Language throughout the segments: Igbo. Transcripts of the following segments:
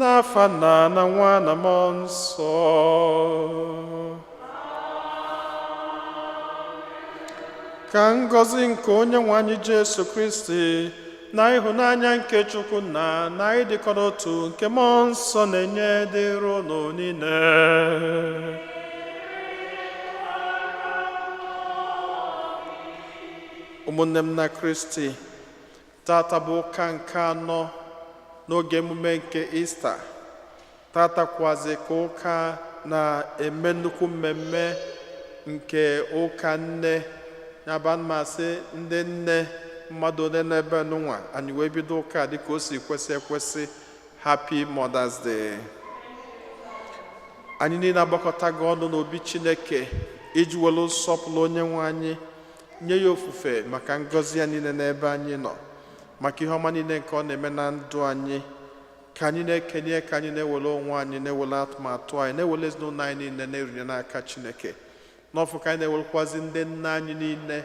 N'afa Nna na Nwa na Mmụọ Nsọ. Ka ngọzi nke Onye nwe anyị Jesu Kristi na ịhụnanya nke Chukwu Nna na ịdịkọ n'otu nke Mmụọ Nsọ na-enye dịrị unu niile. Ụmụnne m na Kristi, tata bụ ụka nke anọ n'oge emume nke Ista. Tata kwazi ka ụka na-eme nnukwu mmemme nke ụka nne ya bụ masị ndị nne mmadụ ole n'ebe nụnwa anyị wee bido ụka dịka o si kwesị ekwesị. Happy Mother's Day. Anyị niile agbakọtago ọnụ n'obi Chineke iji were nsọpụrụ Onye nwe anyị nye ya ofufe maka ngọzi ya niile n'ebe anyị nọ, maka ihe ọma niile nke ọ na-eme na ndụ anyị. Ka anyị na-ekenye, ka anyị na-ewere onwe anyị, na-ewere atụmatụ anyị, na-ewere ezinụlọ anyị niile na-erunye n'aka Chineke n'ọfụ, ka anyị na-ewerekwazi ndị nna anyị niile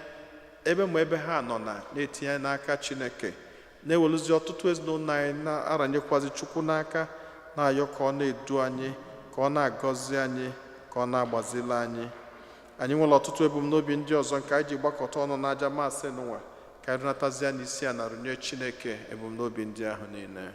ebe ma ebe ha nọ na na-etinye n'aka Chineke, na-ewerezi ọtụtụ ezinụlọ anyị na-aranyekwazi Chukwu n'aka, na-ayọ ka ọ na-edu anyị, ka ọ na-agọzi anyị, ka ọ na-agbazili anyị. Anyị nwere ọtụtụ ebumnobi ndị ọzọ nke anyị ji gbakọta ọnụ n'aja maasị n'ụwa. Ka anyị runatazie n'isi a na runye Chineke ebumnobi ndị ahụ niile.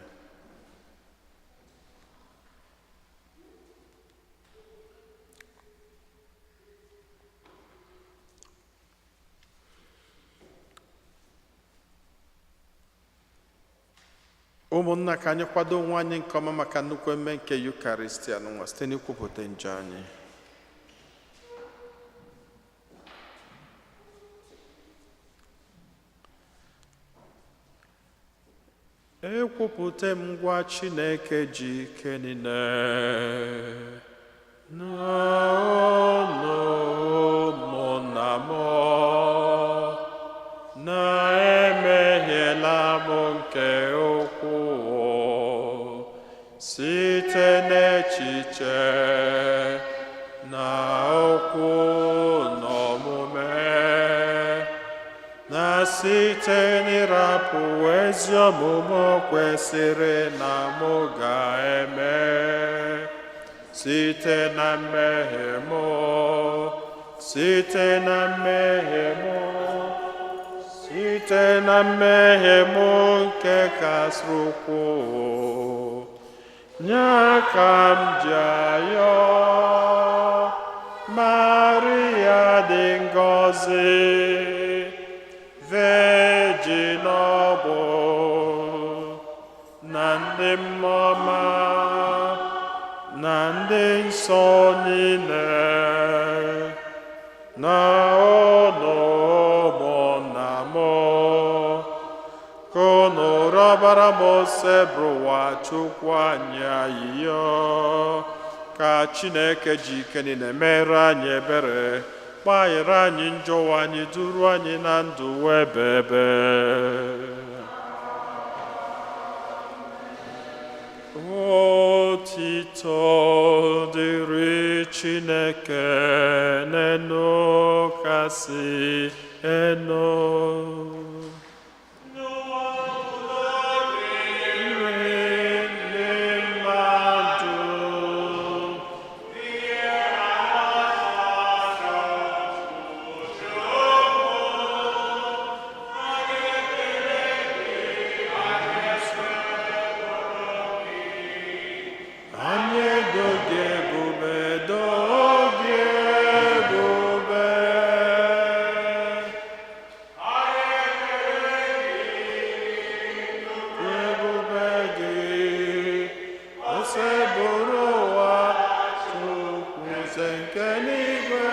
Ụmụnna, ka anyị kwado onwe anyị nke ọma maka nnukwu eme nke Yukaristia n'ụwa site n'ikwupụta njọ anyị. Ekwupụta m ngwa Chineke ji ike niile n'ọnụ ụmụnna m na-emehiela m nke ukwuu site n'echiche na okwu na omume, na site n'ịrapụ ezi omume kwesịrị na mụ ga-eme, site na mmehie mụ, site na mmehie mụ, site na mmehie mụ nke kasị ukwuu. Nya ka m ji ayọ Maria dị ngọzi, Virgin ọbụ na ndị mmụọ ọma na ndị nsọ niile, na unu ụmụnna m, ka unu rịọbara m Osebụrụwa Chukwu anyị ayịyọ, ka Chineke ji ike niile mere anyị ebere, gbaghara anyị njọ anyị, duru anyị na ndụ ebebe. Otito dịrị Chineke n'enu kasị enu. Dịrị ndị mmadụ. Anyị edoghị ebube, doghị ebube. Ebube gị, Osebụrụwa, Chukwu eze nke n'igwe.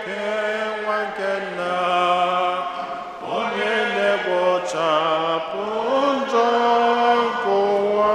Nke nwa nke nna, onye na-egbochapụ njọ nke ụwa.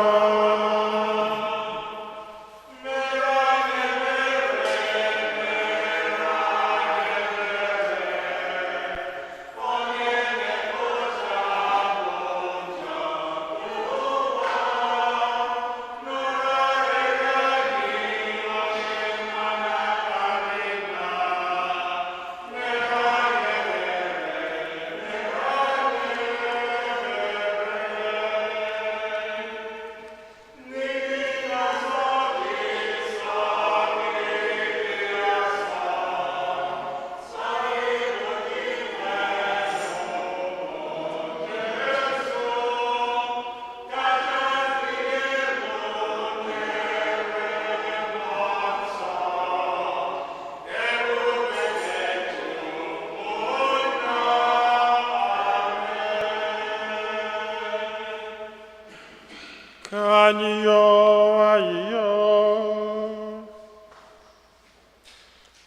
Ka anyị yọọ ayịyọ.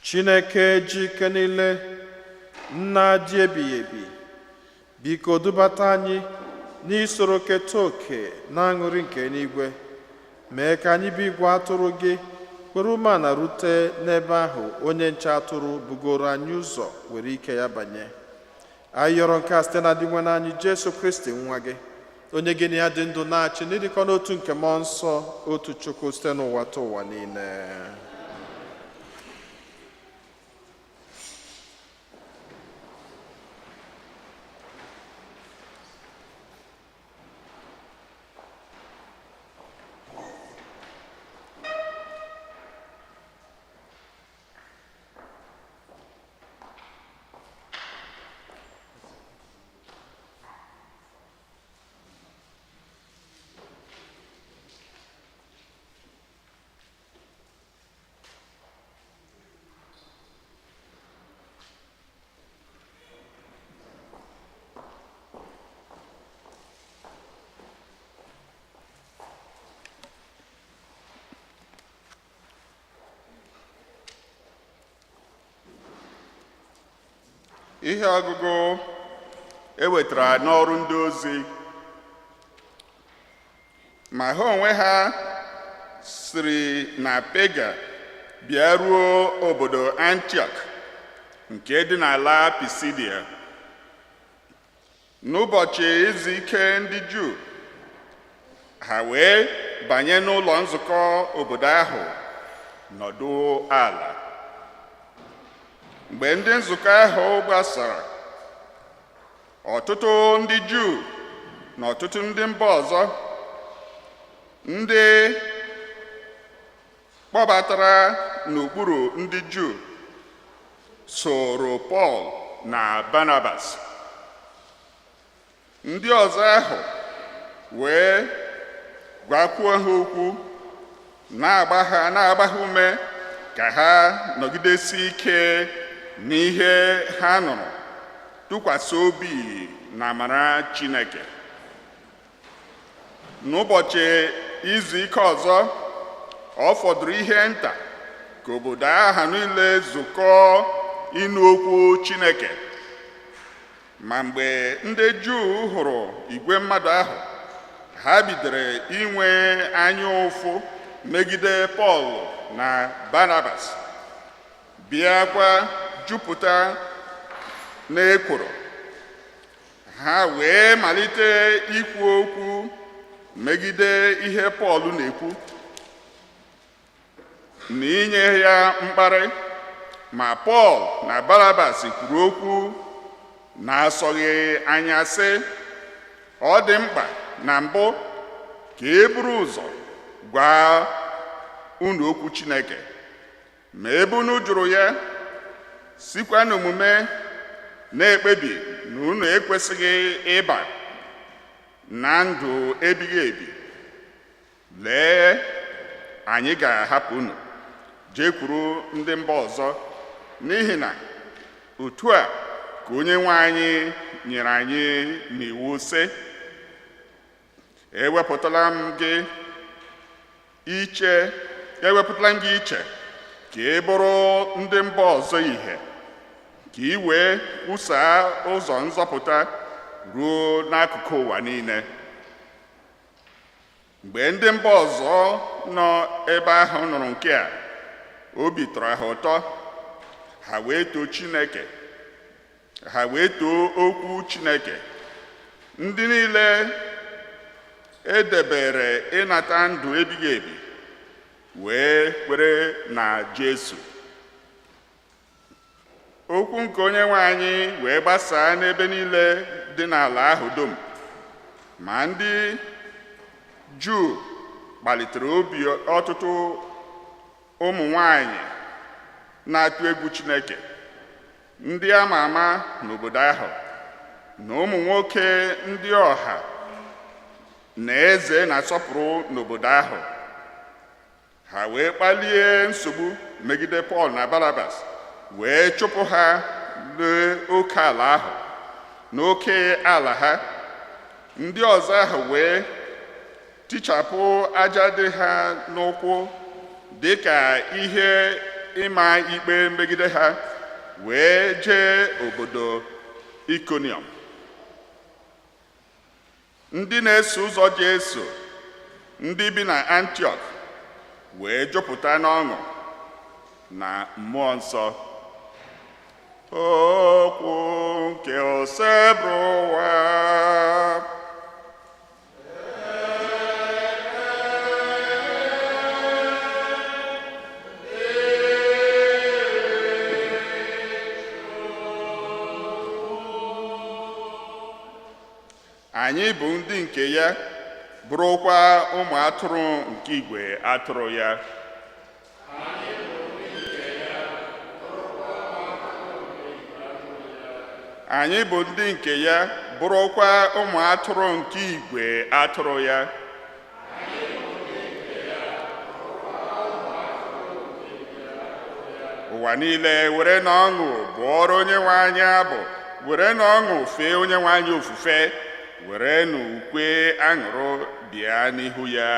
Chineke ji ike niile, Nna dị ebighị ebi, biko dubata anyị n'isoro keta oke na aṅụrị nke eluigwe. Mee ka anyị bụ igwe atụrụ gị were umeala rute n'ebe ahụ onye nche atụrụ bugoro anyị ụzọ were ike ya banye. Anyị yọrọ nke a site na Dinwenụ anyị Jesu Kristi, nwa gị, onye gị na ya dị ndụ na-achị n'ịdịkọ n'otu nke Mmụọ Nsọ, otu Chukwu, site n'ụwa ta ụwa niile. Ihe ọgụgụ e wetara n'Ọrụ Ndị Ozi. Ma ha onwe ha siri na Pega bịa ruo obodo Antiọk nke dị n'ala Pisidia. N'ụbọchị izu ike ndị Juu, ha wee banye n'ụlọ nzukọ obodo ahụ nọdụ ala. Mgbe ndị nzukọ ahụ gbasara, ọtụtụ ndị Juu na ọtụtụ ndị mba ọzọ ndị kpọbatara n'okpuru ndị Juu soro Pọl na Barnabas. Ndị ọzọ ahụ wee gwakwuo ha okwu, na-agba ha ume ka ha nọgidesi ike n'ihe ha nụrụ, tụkwasị obi na amara Chineke. N'ụbọchị izu ike ọzọ, ọ fọdụrụ ihe nta ka obodo ahụ niile zukọọ ịnụ okwu Chineke. Ma mgbe ndị Juu hụrụ igwe mmadụ ahụ, ha bidoro inwe anya ụfụ megide Pọl na Barnabas, bịakwa jupụta n'ekworo. Ha wee malite ikwu okwu megide ihe Pọl na-ekwu na inye ya mkparị. Ma Pọl na Barnabas kwuru okwu na-asọghị anya, sị, ọ dị mkpa na mbụ ka e buru ụzọ gwa unu okwu Chineke. Ma ebe unu jụrụ ya, sikwa n'omume na-ekpebi na unu ekwesịghị ịba na ndụ ebighị ebi, lee, anyị ga-ahapụ unu jekwuru ndị mba ọzọ, n'ihi na otu a ka onye nwe anyị nyere anyị n'iwu, sị, ewepụtala m gị iche ka ị bụrụ ndị mba ọzọ ihe, ka ị wee kwusaa ụzọ nzọpụta ruo n'akụkụ ụwa niile. Mgbe ndị mba ọzọ nọ ebe ahụ nụrụ nke a, obi tọrọ ha ụtọ, ha wee too Chineke, ha wee too okwu Chineke. Ndị niile edebere ịnata ndụ ebighị ebi wee kwere na Jesu. Okwu nke onye nwe anyị wee gbasaa n'ebe niile dị n'ala ahụ dum. Ma ndị Juu kpalitere obi ọtụtụ ụmụ nwanyị na-atụ egwu Chineke, ndị ama ama n'obodo ahụ, na ụmụ nwoke ndị ọha na eze na-asọpụrụ n'obodo ahụ. Ha wee kpalie nsogbu megide Pọl na Barnabas, wee chụpụ ha n'oke ala ahụ, n'oke ala ha. Ndị ọzọ ahụ wee Tichapụ aja dị ha n'ụkwụ dị ka ihe ịma ikpe megide ha, wee jee obodo Ikonium. Ndị na-eso ụzọ Jesu ndị bi na Antiọk wee jupụta n'ọṅụ na Mmụọ Nsọ. Okwu nke Osebụrụwa. Anyị bụ ndị nke ya, bụrụkwa ụmụ atụrụ nke igwe atụrụ ya. Anyị bụ ndị nke ya, bụrụkwa ụmụ atụrụ nke igwe atụrụ ya. Ụwa niile were na ọṅụ bụọrọ Onyenwe anyị abụ, were na ọṅụ fee Onyenwe anyị ofufe, were na ukwe aṅụrụ bịa n'ihu ya.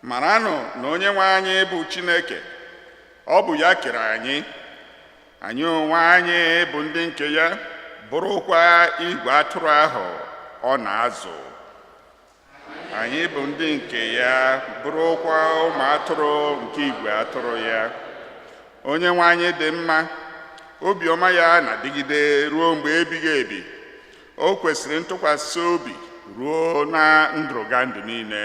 Maranụ na Onyenwe anyị bụ Chineke, ọ bụ ya kere anyị, anyị onwe anyị bụ ndị nke ya, bụrụkwa igwe atụrụ ahụ ọ na-azụ. Anyị bụ ndị nke ya, bụrụkwa ụmụ atụrụ nke igwe atụrụ ya. Onyenwe anyị dị mma, obiọma ya na-adịgide ruo mgbe ebighị ebi. O kwesịrị ntụkwasị obi ruo na ndụrụga ndụ niile.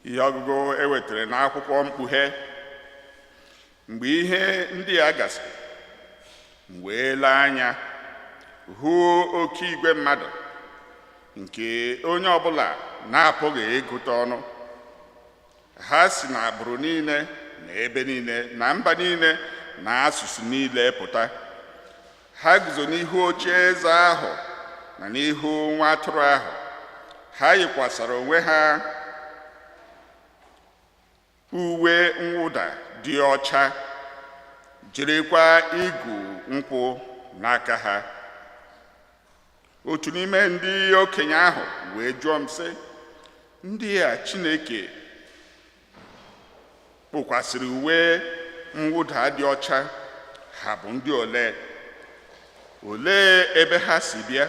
Ihe ọgụgụ e wetara n'akwụkwọ Mkpughe. Mgbe ihe ndị a gasịrị, m wee lee anya hụ oke igwe mmadụ nke onye ọbụla na-apụghị ịgụta ọnụ. Ha si n'agbụrụ niile na ebe niile na mba niile na asụsụ niile pụta. Ha guzo n'ihu oche eze ahụ na n'ihu nwa atụrụ ahụ. Ha yikwasara onwe ha uwe mwụda dị ọcha, jirikwa igu nkwụ n'aka ha. Otu n'ime ndị okenye ahụ wee jụọ m sị, ndị a Chineke kpukwasịrị uwe mwụda dị ọcha, ha bụ ndị ole? Olee ebe ha si bịa?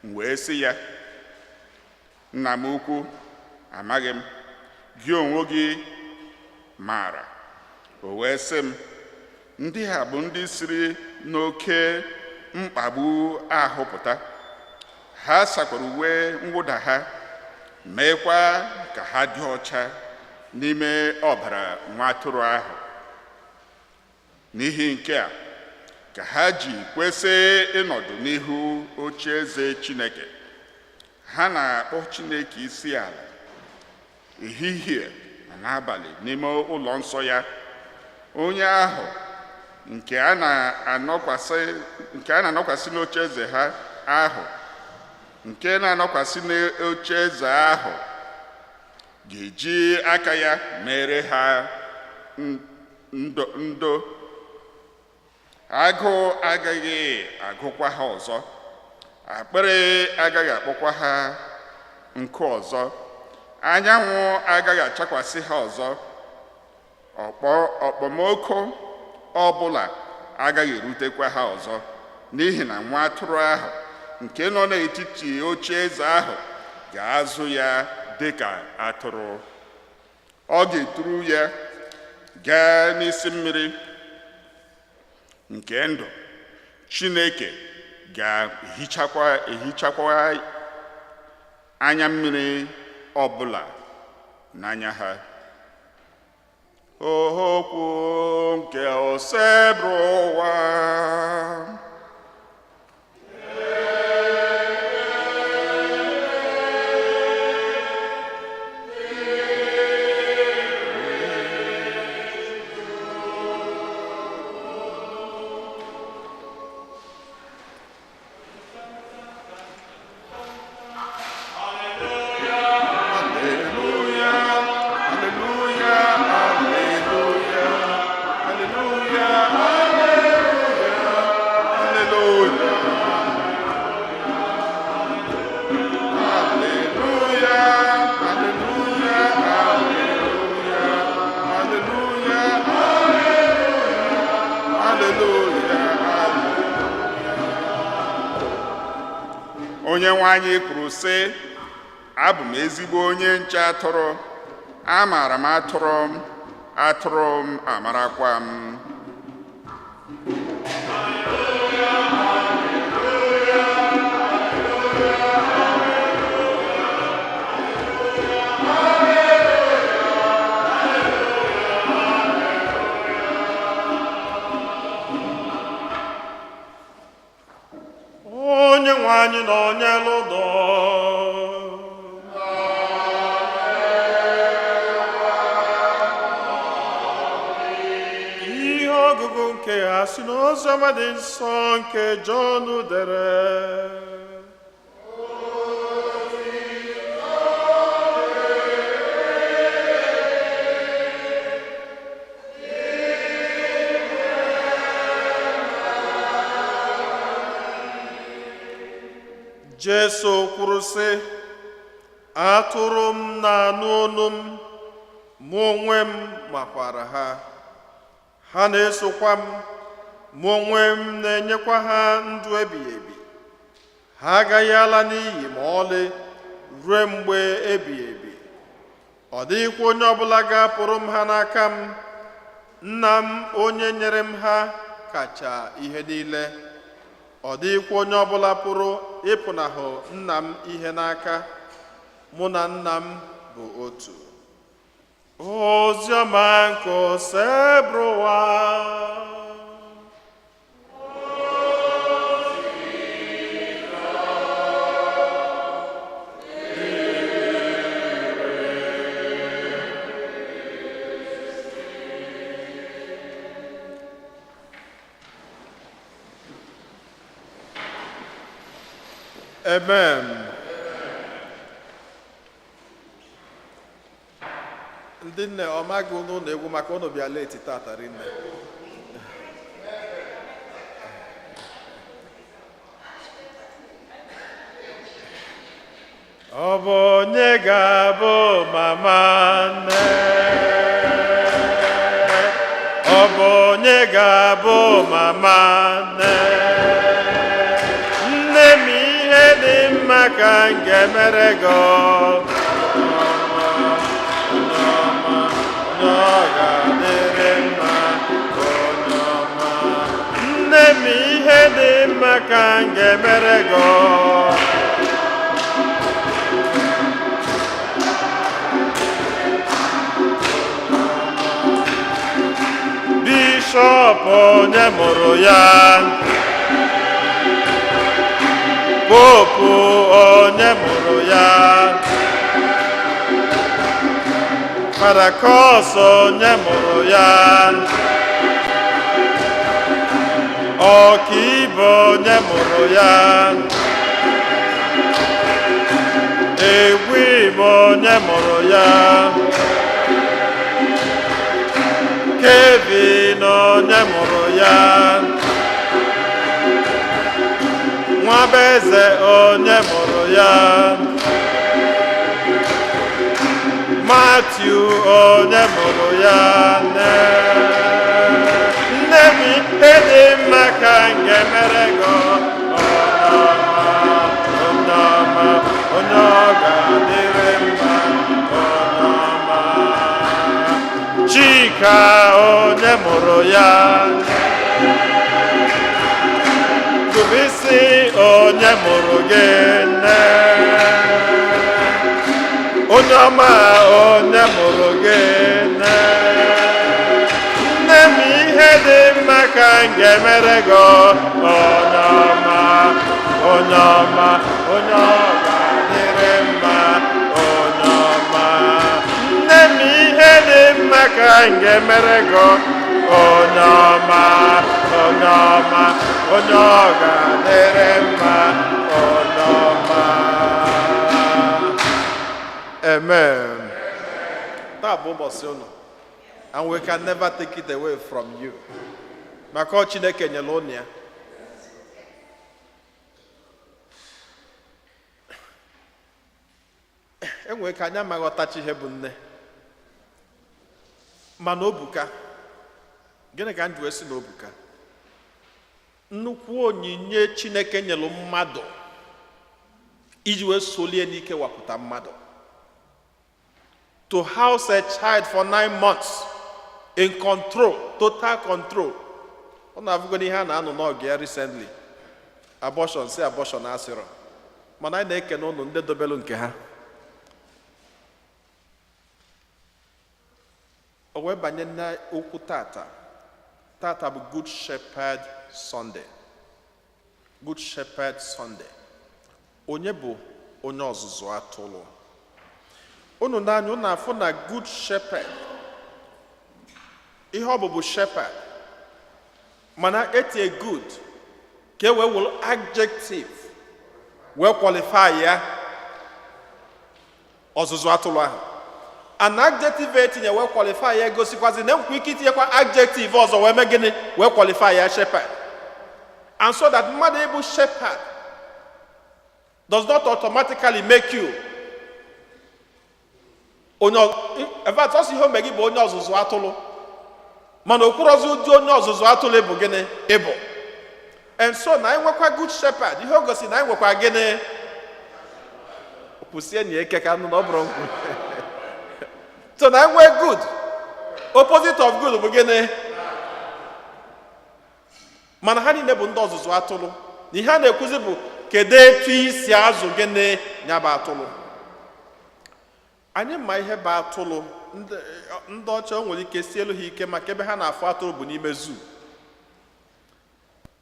M wee sị ya, nna m ukwu, amaghị m, gị onwe gị maara. O wee sị m, ndị a bụ ndị siri n'oke mkpagbu ahụ pụta. Ha sakwara uwe mwụda ha, meekwa ka ha dị ọcha n'ime ọbara nwa atụrụ ahụ. N'ihi nke a ka ha ji kwesị ịnọdụ n'ihu oche eze Chineke. Ha na-akpọ Chineke isi ala ehihie na n'abalị n'ime ụlọ nsọ ya. Onye ahụ nke a na-anọkwasị n'oche eze ha ahụ, nke na-anọkwasị n'oche eze ahụ ga-eji aka ya mere ha ndo. Agụụ agaghị agụkwa ha ọzọ, akpịrị agaghị akpọkwa ha nkụ ọzọ, anyanwụ agaghị achakwasị ha ọzọ, okpomọkụ ọbụla agaghị erutekwa ha ọzọ, n'ihi na nwa atụrụ ahụ nke nọ n'etiti oche eze ahụ ga-azụ ya dịka atụrụ. Ọ ga-eturu ya gaa n'isi mmiri nke ndụ. Chineke ga-ehichakwa anya mmiri ọbụla n'anya ha. Okwu nke Osebụrụwa. Alleluia, Onyenwe anyị kwuru sị, abụ m ezigbo onye nche atụrụ, amaara m atụrụ m, atụrụ m amarakwa m. Onye nwe anyị na onye lụdọ. Ihe ọgụgụ nke ha si n'oziọma dị nsọ nke Jọn dere. Jesu kwuru sị, atụrụ m na-anụ olu m, mụ onwe m makwara ha. Ha na-esokwa m, mụ onwe m na-enyekwa ha ndụ ebighị ebi. Ha agaghị ala n'iyi ma ọlị ruo mgbe ebighị ebi. Ọ dịghịkwa onye ọbụla ga-apụrụ m ha n'aka m. Nna m onye nyere m ha kacha ihe niile. Ọ dịghịkwa onye ọbụla pụrụ ịpụnahụ nna m ihe n'aka. Mụ na nna m bụ otu. Oziọma nke Osebụrụwa. Amen. Ndị nne, ọ maghị unu ụlọ egwu maka unu bịa late tata rinne. Ọ bụ onye ga-abụ mama nne? Ọ bụ onye ga-abụ mama nne? Nne m, ihe dị mma ka m ga-emere gị. Onye ọma, onye ọ ga-adịrị mma, onye ọma. Nne m, ihe dị mma ka m ga-emere gị. Bishọp onye mụrụ ya? Popu onye mụrụ ya? Parakọs onye mụrụ ya? Ọkaibe onye mụrụ ya? Egwu onye mụrụ ya? Kevin onye mụrụ ya? Nwabeze onye mụrụ ya? Matthew onye mụrụ ya? Nne, nne m, ihe dị mma ka m ga-emere gị. Onye ọma, onye ọma, onye ọ ga-adịrị mma, onye ọma. Chika onye mụrụ ya? Dubisi onye mụrụ gị? Nne, onye ọma onye mụrụ gị? Nne, nne m, ihe dị mma ka m ga-emere gị. Onye ọma, onye ọma, onye ọ ga-adịrị mma, onye ọma. Nne m, ihe dị mma ka m ga-emere gị. Onye ọma, onye ọma, onye ọ ga-adịrị mma, onye ọma. Amen. Taa bụ ụbọchị ụnụ, and we can never take it away from you, maka ọ Chineke nyere ụnụ ya. Enwere ka anyị amaghọtachi ihe bụ nne, mana obuka gịnị ka m ji wee sị na obuka nnukwu onyinye Chineke nyere mmadụ. Iji wee solie n'ike wapụta mmadụ. To house a child for 9 months in control, total control. Ọ na-afụgo n'ihe a na-anọ n'ọgụ ya recently. Abortion si abortion asịrọ. Mana anyị na-ekene ụnụ ndị dobelu nke ha. O wee banye n'okwu tata. Tata bụ Good Shepherd Sunday. Good Shepherd Sunday. Onye bụ onye ọzụzụ atụrụ? Unu n'anya unu afụ na Good Shepherd, ihe ọ bụ bụ shepherd, mana etie good ka e wee were adjective wee qualify ya ọzụzụ atụrụ ahụ. An adjective etinye wee qualify ya egosikwazi na enwekwa ike itinyekwa adjective ọzọ wee mee gịnị? Wee qualify ya shepherd. And so that mmadụ ịbụ shepherd does not automatically make you onye in fact, ọsọ ihe o mee gị bụ onye ọzụzụ atụrụ, mana okwurozi ụdị onye ọzụzụ atụrụ bụ gịnị ịbụ. And so na anyị nwekwa good shepherd, ihe o gosi na anyị nwekwa gịnị? Kwụsie na eke ka nụ na ọ bụrụ nkwụ. So na anyị nwee good, opposite of good bụ gịnị? Mana ha niile bụ ndị ọzụzụ atụrụ, na ihe a na-ekwuzi bụ kedu etu isi azụ gịnị ya bụ atụrụ. Anyị ma ihe bụ atụrụ. Ndị ọcha, o nwere ike sie elu ha ike maka ebe ha na-afụ atụrụ bụ n'ime zoo.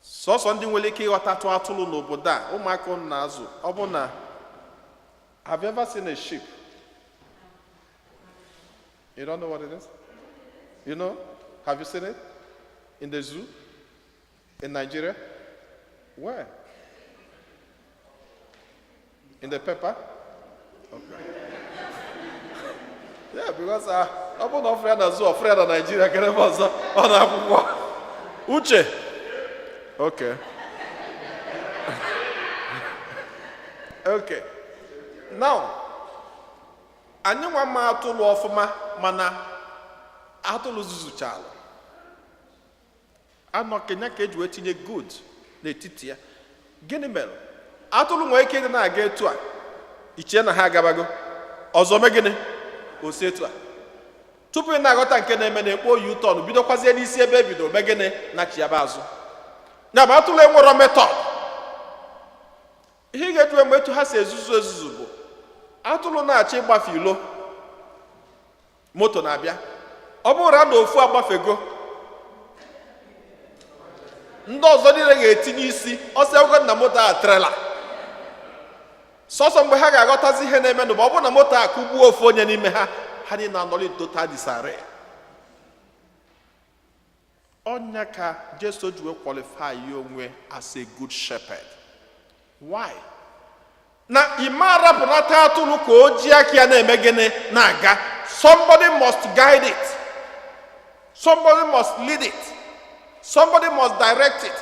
Sọsọ ndị nwere ike ịghọtatụ atụrụ n'obodo a, ụmụaka unu na-azụ. Ọ bụ na, have you ever seen a sheep? You don't know what it is? You know? Have you seen it in the zoo in Nigeria? Where? In the paper? Okay. Yeah, because ọ bụrụ na ọ fụrụ ya na zoo, ọ fụrụ ya na Nigeria, kedụ ebe ọzọ? Ọ na akwụkwọ uche. Okay, now anyị nwa ma atụrụ ọfụma, mana atụrụ zuzuchalụ anọ kenya ka eji wee tinye good n'etiti ya. Gịnị mere atụrụ nwere ike ịdị na-aga etu a, ichie na ha agabago ọzọ, mee gịnị, o si etu a, tupu ị na-aghọta nke na-eme, na-ekpo U-turn, bidokwazie n'isi ebe ebido, mee gịnị, na chiaba azụ. Ya bụ atụrụ enwero method. Ihe ị ga-eji mgbe etu ha si ezuzu ezuzu bụ atụrụ na-achọ ịgbafe ilo, moto na-abịa, ọ bụrụ na ofu agbafego, ndị ọzọ niile ga-etinye isi ọsọ ego na moto a trailer. Sọsọ mgbe ha ga-aghọtazi ihe na-eme bụ ọ bụrụ na moto a kụgbuo ofu onye n'ime ha, ha niile anọrọ in total disarray. Ọnya ka Jesu ji wee qualify ya onwe as a good shepherd. Why? Na ime arapụnata atụrụ ka o ji aka ya na-eme gịnị? Na-aga. Somebody must guide it, somebody must lead it, somebody must direct it.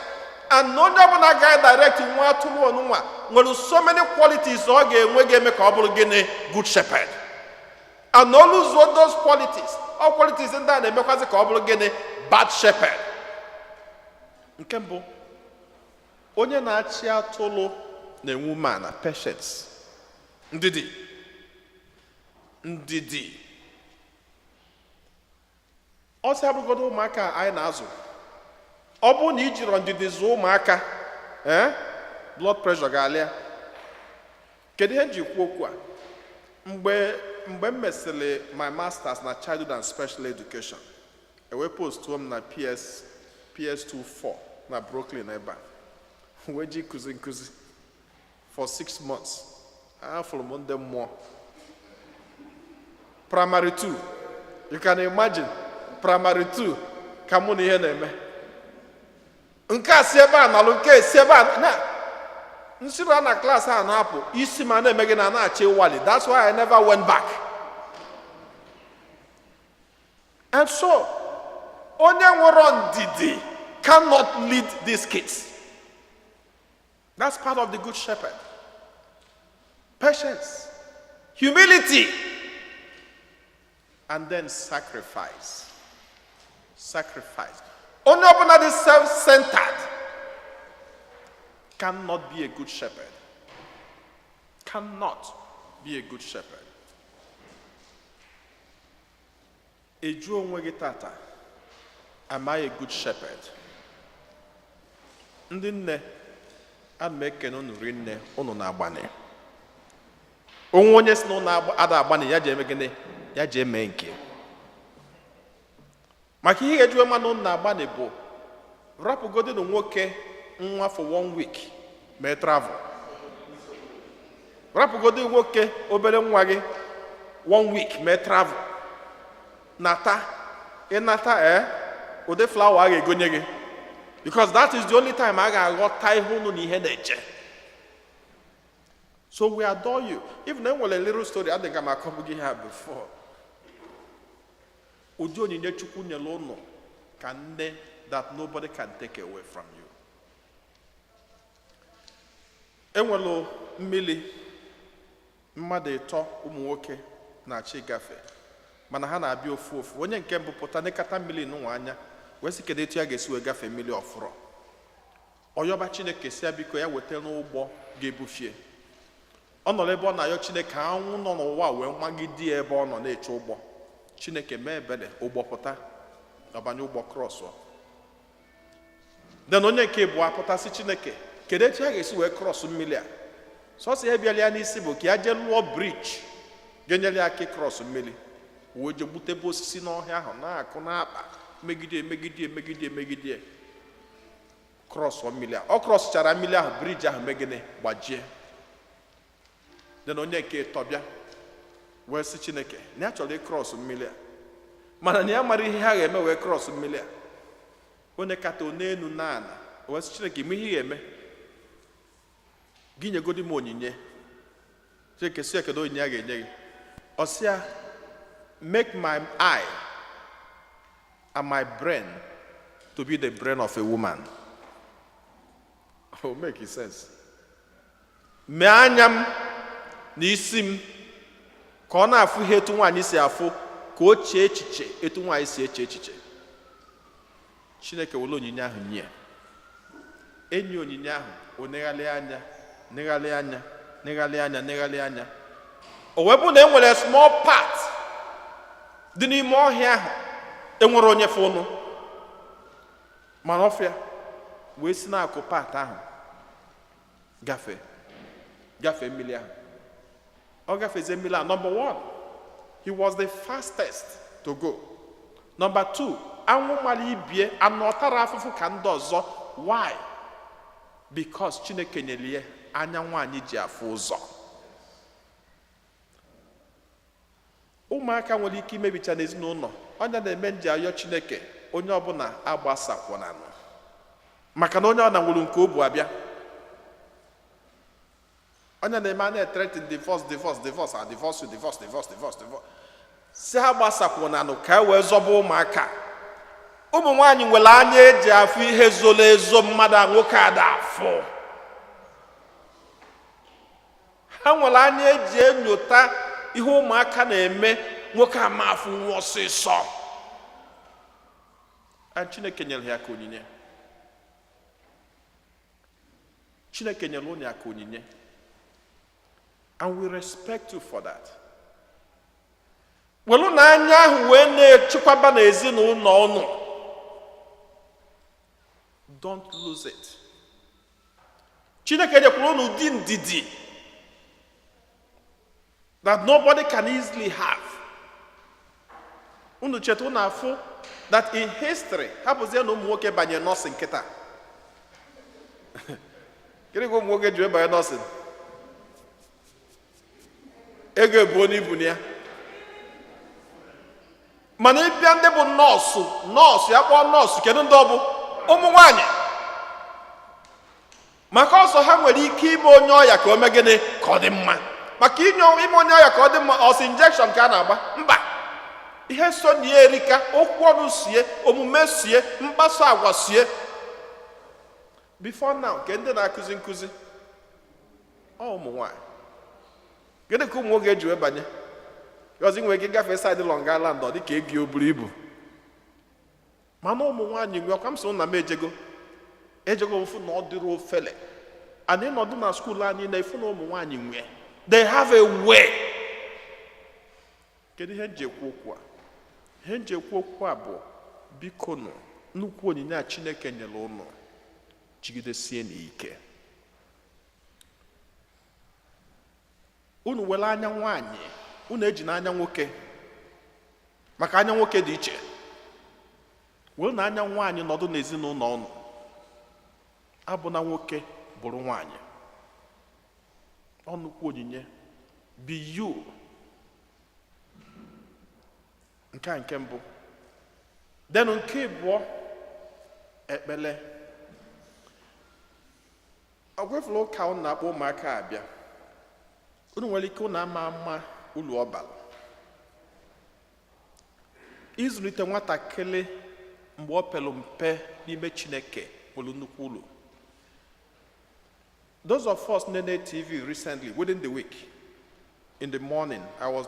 And onye ọbụla ga-direct nwa atụrụ ọnụnwa nwere so many qualities ọ ga-enwe ga-eme ka ọ bụrụ gịnị? Good shepherd. And o luzuo those qualities, all qualities ndị a na-emekwazi ka ọ bụrụ gịnị? Bad shepherd. Nke mbụ, onye na-achị atụrụ na-enwe umeala, patience, ndidi, ndidi. Ọsị abụgodo ụmụaka anyị na-azụ, ọ bụrụ na ijiro ndidi zụọ ụmụaka, ee, blood pressure ga-alịa. Kedu ihe m ji kwuo okwu a? Mgbe m mesịrị my masters na childhood and special education, ewee postuo m na PS PS24 na Brooklyn ebe a, wee ji kụzi nkụzi for 6 months. Afụrụ m ndị mmụọ primary 2. You can imagine, primary 2 ka mụ na ihe na-eme nke a si ebe a nalụ, nke a si ebe a na nsịrị na class a na-apụ isi ma na-eme gị na na-achọ ịwali. That's why I never went back. And so onye nwere ndidi cannot lead these kids. That's part of the good shepherd: patience, humility, and then sacrifice. Sacrifice. Onye ọbụla dị self-centered cannot be a good shepherd, cannot. Cannot be a good shepherd. Eju onwe gị tata, am I a good shepherd? Ndị nne, ana m ekene unu rinne. Unu na-agbani onwe onye si na unu ada agbani ya ji eme gịnị? Ya ji eme nke maka ihe ga-ejuwe mmanụ. Unu na-agbani bụ rapụgodinu nwoke nwa for one week mee travel, rapụgodi nwoke obere nwa gị one week mee travel, nata, ịnata ee, ụdị flower a ga-egonye gị, because that is the only time a ga-aghọta ihe unu na ihe na-eche. So we adore you. Even enwere little story adịghị m akọbụ gị ha before. Ụdị onyinye Chukwu nyere unu ka nne that nobody can take away from you. Enwere mmiri, mmadụ ịtọ, ụmụ nwoke na-achọ ịgafe, mana ha na-abịa ofu ofu. Onye nke mbụ pụta nekata mmiri n'ụwa anya wee sị, kedu etu ya ga-esi wee gafee mmiri ọfụrọ? Ọyọba Chineke si ya biko ya weta n'ụgbọ ga-ebufie. Ọ nọrọ ebe ọ na-ayọ Chineke, anwụ nọ n'ụwa wee magide ya ebe ọ nọ na-eche ụgbọ. Chineke mee ebere, ụgbọ pụta, ọbanye ụgbọ, cross. Then onye nke bụ apụtasị Chineke, kedu etu ya ga-esi wee cross mmiri a? Sọsọ ihe bịara ya n'isi bụ ka ya jee lụọ bridge ga-enyere ya aka cross mmiri, wee jee gbutebe osisi n'ọhịa ahụ na-akụ na-akpa, megide, megide, megide, megide, cross mmiri a. Ọ crosschara mmiri ahụ, bridge ahụ megide gbajie. Then onye nke ịtọ bịa wee sị Chineke na ya chọrọ ịcross mmiri a, mana na ya mara ihe ha ga-eme wee cross mmiri a. Onye kata n'elu na ana wee sị Chineke, ime ihe ị ga-eme, gị nyegodi m onyinye. Chineke sị ya, kedu onyinye a ga-enye gị? Ọ sị ya, make my eye and my brain to be the brain of a woman. Oh, make sense. Mee anya m na isi m ka ọ na-afụ ihe etu nwaanyị si afụ, ka o chee echiche etu nwaanyị si eche echiche. Chineke were onyinye ahụ nye enyi. Onyinye ahụ, o negharị anya, negharị anya, negharị anya, negharị anya, o wee bụ na e nwere small part dị n'ime ọhịa ahụ enwere onye fụnụ, mana ọfịa wee si n'akụ part ahụ gafee, gafee mmiri ahụ. Ọ gafezie mmiri ahụ, number one, he was the fastest to go. Number two, anwụ mara ibie anụ ọtara afụfụ ka ndị ọzọ. Why? Because Chineke nyere ya anya nwaanyị ji afụ ụzọ. Ụmụaka nwere ike imebicha n'ezinụlọ. Ọnya na-eme nji ayọ Chineke, onye ọbụla agbasakwananụ, maka na onye ọ na nwere nke o bu abịa. Onye na-eme a na-ethreaten divorce, divorce, divorce, a divorce you, divorce, divorce, divorce, divorce, si ha gbasakwananụ ka e wee zọba ụmụaka. Ụmụ nwaanyị nwere anya eji afụ ihe zoro ezo mmadụ a nwoke ada afụ. Ha nwere anya eji enyota ihe ụmụaka na-eme nwoke ama afụ nwa ọsịsọ. And Chineke nyere ya ka onyinye. Chineke nyere ụnụ ya ka onyinye, and we respect you for that. Welu na anya ahụ wee na-echekwaba n'ezinụlọ ụnụ. Don't lose it. Chineke nyekwara unu ụdị ndidi that nobody can easily have. Unu cheta, unu afụ that in history, hapụzie na ụmụ nwoke banye nursing kịta. Gịnị ka ụmụ nwoke ji wee banye nursing? Ego ebuo n'ibu na ya. Mana ịbịa ndị bụ nọọsụ, nọọsụ ya kpọọ nọọsụ, kedu ndị ọ bụ? Ụmụ nwanyị, maka ọsọ ha nwere ike ime onye ọya ka o mee gịnị? Ka ọ dị mma. Maka inye ime onye ọya ka ọ dị mma, ọsọ injection ka a na-agba mba. Ihe so na ya erika: okwu ọnụ sie, omume sie, mkpaso agwa sie. Before now, nke ndị na-akụzi nkụzi ọ ụmụ nwanyị. Gịnị ka ụmụ nwoke eji wee banye? Ọzọ nwere ike gafee side Long Island, ọ dị ka ego o buru ibu, mana ụmụ nwaanyị nwe ọkwa. M sị na m ejego, ejego mfụ na ọ dịrị ofele. Anyị nọdụ na school anyị na-efu na ụmụ nwaanyị nwee. They have a way. Kedu ihe nji ekwu okwu a? Ihe nji ekwu okwu a bụ, biko nụ, nnukwu onyinye a Chineke nyere ụnụ, jigidesie n'ike. Unu were anya nwaanyị, unu eji n'anya nwoke, maka anya nwoke dị iche. Were na anya nwaanyị nọdụ n'ezinụlọ unu. Abụna nwoke, bụrụ nwaanyị. Ọ nnukwu onyinye. Be you. Nke a nke mbụ. Then nke abụọ, ekpele. Ọ gwefula ụka unu na-akpọ ụmụaka abịa. Unu nwere ike unu ama ama ulu ọ bara. Ịzụlite nwatakịrị mgbe ọ pelu mpe n'ime Chineke nwere nnukwu ulu. Those of us nene TV recently, within the week, in the morning, I was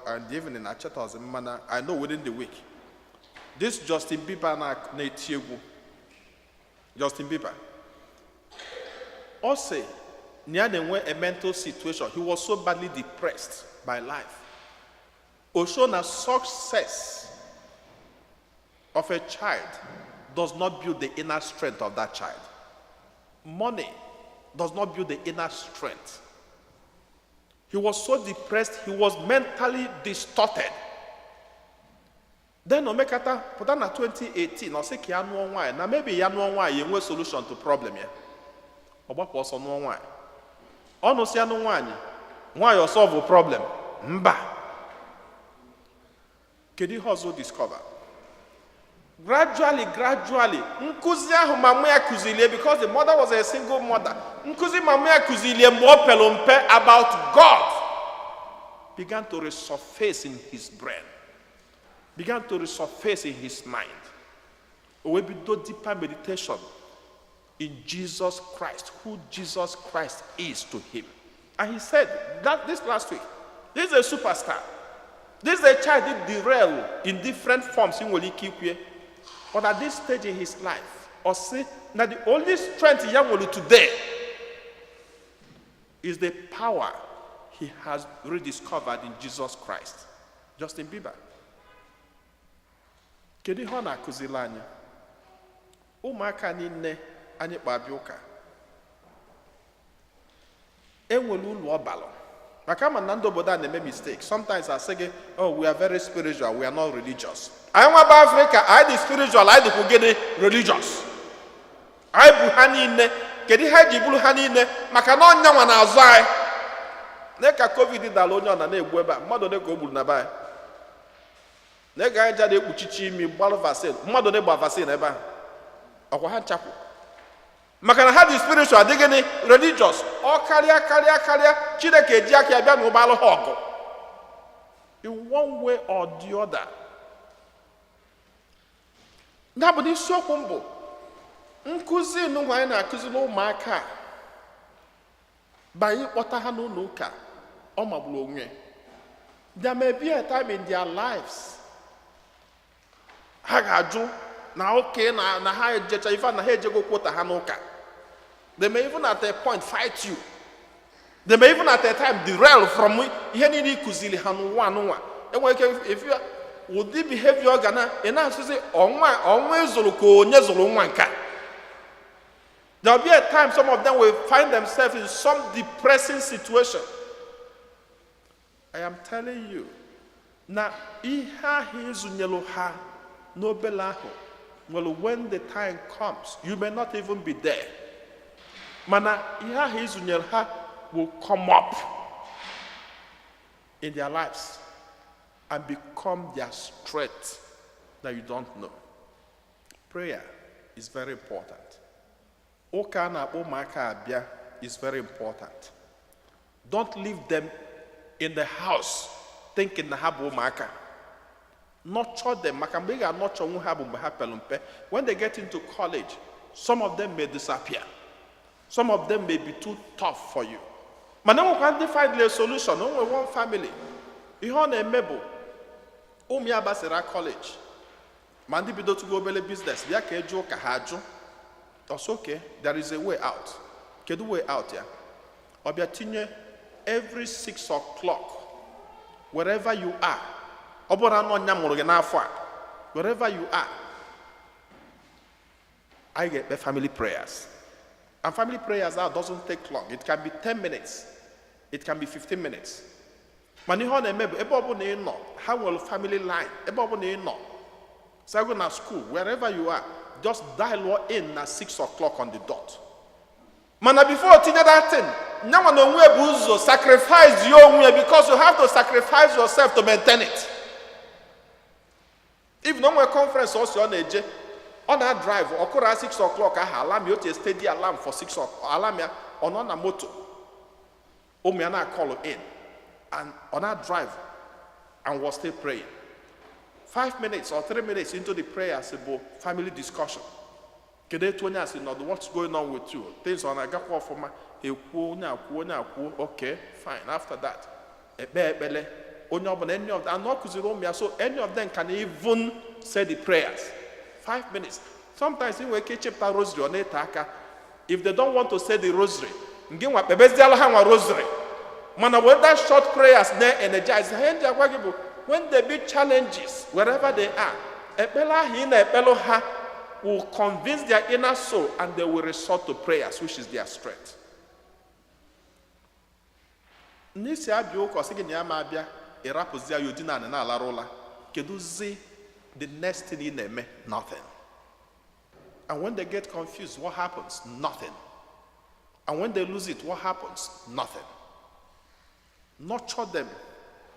and the evening, I checked us mana, I know within the week. This Justin Bieber na na-eti egwu. Justin Bieber. Ọ sị na ya na-enwe a mental situation. He was so badly depressed by life. O show na success of a child does not build the inner strength of that child. Money does not build the inner strength. He was so depressed, he was mentally distorted. Then omekata pụta na 2018, ọ sị ka ya nụọ nwaanyị, na maybe ya nụọ nwaanyị, enwe solution to problem ya. Ọ gbapụ ọsọ nụọ nwaanyị. Ọ nụsịa nụ nwaanyị, nwaanyị ọ solve problem? Mba. Kedu ihe ọzọ o discover? Gradually, gradually, nkụzi ahụ mama ya kụzilie, because the mother was a single mother, nkụzi mama ya kụzilie mgbe ọ pelu mpe about God began to resurface in his brain, began to resurface in his mind. O wee bido deeper meditation in Jesus Christ, who Jesus Christ is to him. And he said that this last week, this is a superstar. This is a child that derail in different forms in nwere ike ikwu. But at this stage in his life, ọ sị na the only strength ya nwere today is the power he has rediscovered in Jesus Christ. Justin Bieber. Kedu ihe ọ na-akụziri anyị? Ụmụaka niile anyị kpa abịa ụka, enwere ụlọ ọbalụ, maka ama na ndị obodo a na-eme mistake sometimes. Asị gị, "Oh, we are very spiritual, we are not religious." Anyị nwaba Afrịka, anyị dị spiritual, anyị dịkwa gịnị? Religious. Anyị bụ ha niile. Kedu ihe anyị ji bụrụ ha niile? Maka na ọnya nwa na-azụ anyị. Na ka COVID dara, onye ọ na na-egbu ebe a, mmadụ ole ka o gburu na be anyị? Na ga anyị ja na-ekpuchichi imi gbalụ vaccine, mmadụ ole gba vaccine ebe ahụ? Ọkwa ha nchapụ, maka na ha dị spiritual, dị gịnị? Religious. Ọ karịa karịa karịa, Chineke eji aka ya bịa na ụgbọalụ ha ọgụ in one way or the other. Ya bụ na isiokwu m bụ nkụzi nụnwa anyị na-akụziri ụmụaka a, banye kpọta ha n'ụlọ ụka, ọ magburu onwe ya. There may be a time in their lives ha ga-ajụ na oke na ha ejecha ife na ha ejego kwota ha n'ụka. They may even at a point fight you. They may even at a time derail from ihe niile ị kụziri ha n'ụwa anụnwa. Enwere ike if you- ụdị behavior ga na ị na-asụzi ọnwa ọnwa ịzụrụ ka onye zụrụ nwa nke a. There will be a time some of them will find themselves in some depressing situation. I am telling you, na ihe ahụ ịzụnyelu ha n'obele ahụ nwere, when the time comes, you may not even be there. Mana ihe ahụ ịzụnyere ha will come up in their lives and become their strength that you don't know. Prayer is very important. Ụka a na-akpọ ụmụaka abịa is very important. Don't leave them in the house thinking na ha bụ ụmụaka. Nurture them, maka mgbe ị ga-anọchọ nwu ha bụ mgbe ha pere mpe. When they get into college, some of them may disappear. Some of them may be too tough for you. Mana enwekwa ndị find a solution. O nwere one family, ihe ọ na-eme bụ ụmụ ya gbasara college, ma ndị bidotugo obere business, bịa ka eju ụka, ha ajụ. Ọsọ, okay, there is a way out. Kedu way out ya? Ọ bịa tinye Every 6 o'clock, wherever you are, ọ bụrụ anụ ọnya mụrụ gị n'afọ a, wherever you are, anyị ga-ekpe family prayers. And family prayers now doesn't take long. It can be 10 minutes, it can be 15 minutes. Mana ihe ọ na-eme bụ, ebe ọbụla ị nọ, ha nwere family line. Ebe ọbụla ị nọ, sago na school, wherever you are, just dial in na 6 o'clock on the dot. Mana before tinye that thing, nyanwa na onwe bụ ụzọ sacrifice ya onwe ya, because you have to sacrifice yourself to maintain it. If na o nwere conference ọ si ọ na-eje, ọ na-drive, ọ kụrụ 6 o'clock ahụ, alarm ya, otu steady alarm for 6 o'clock, alarm ya, ọ nọ na moto, ụmụ ya na-call in and ọ na-drive and was still praying. 5 minutes or 3 minutes into the prayers bụ family discussion. Kedu etu onye a si nọdụ? What's going on with you? Things ọ na-agakwa ọfụma? Ekwuo, onye akwuo, onye akwuo, okay, fine. After that, ekpe ekpele onye ọbụla, any of them. And ọ kụziri ụmụ ya, so any of them can even say the prayers. 5 minutes. Sometimes ị nwere ike ichepụta rosary, ọ na-ete aka. If they don't want to say the rosary, ngị nwa kpebeziala ha nwa rosary. Mana when that short prayers na-energize ha, ndị agwa gị bụ, when there be challenges, wherever they are, ekpere ahụ ị na-ekpelu ha will convince their inner soul and they will resort to prayers, which is their strength. N'isi abịa ụka, ọ sị gị na ya ma abịa, ịrapụzi ya, odina anị na-alarụ ụla. Kedụzi the next thing ị na-eme? Nothing. And when they get confused, what happens? Nothing. And when they lose it, what happens? Nothing. Nurture them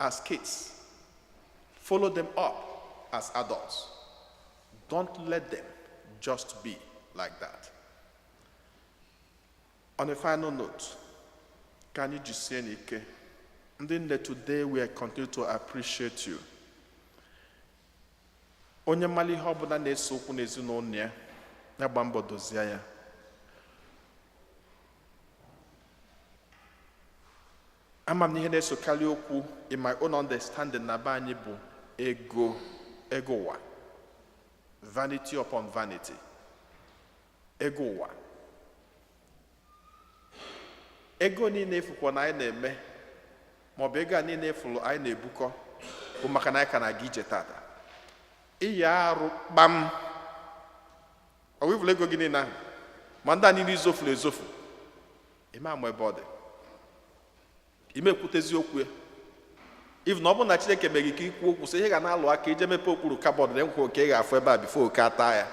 as kids, follow them up as adults. Don't let them just be like that. On a final note, ka anyị jisie n'ike. Ndị nne, today we continue to appreciate you. Onye mara ihe ọbụla na-ese okwu n'ezinụlọ ya, ya gba mbọ dozie ya. Ama m na ihe na-esokarị okwu, in my own understanding, na be anyị bụ ego, ego ụwa, vanity upon vanity, ego ụwa. Ego niile efukwa na anyị na-eme, maọbụ ego a niile efuru anyị na-ebukọ, bụ maka na anyị ka na-aga ije tata. Ịya arụ kpam, ọ wụvụrụ ego gị niile ahụ, ma ndị a niile izofuru ezofu, ime ama ebe ọ dị, ime ekwutezi okwu ya. If na ọ bụrụ na Chineke mere gị ka ikwu okwu, sị ihe ga na-alụ aka ije mepe okpuru cupboard na nkwa oke ị ga-afụ ebe a before oke ata ya.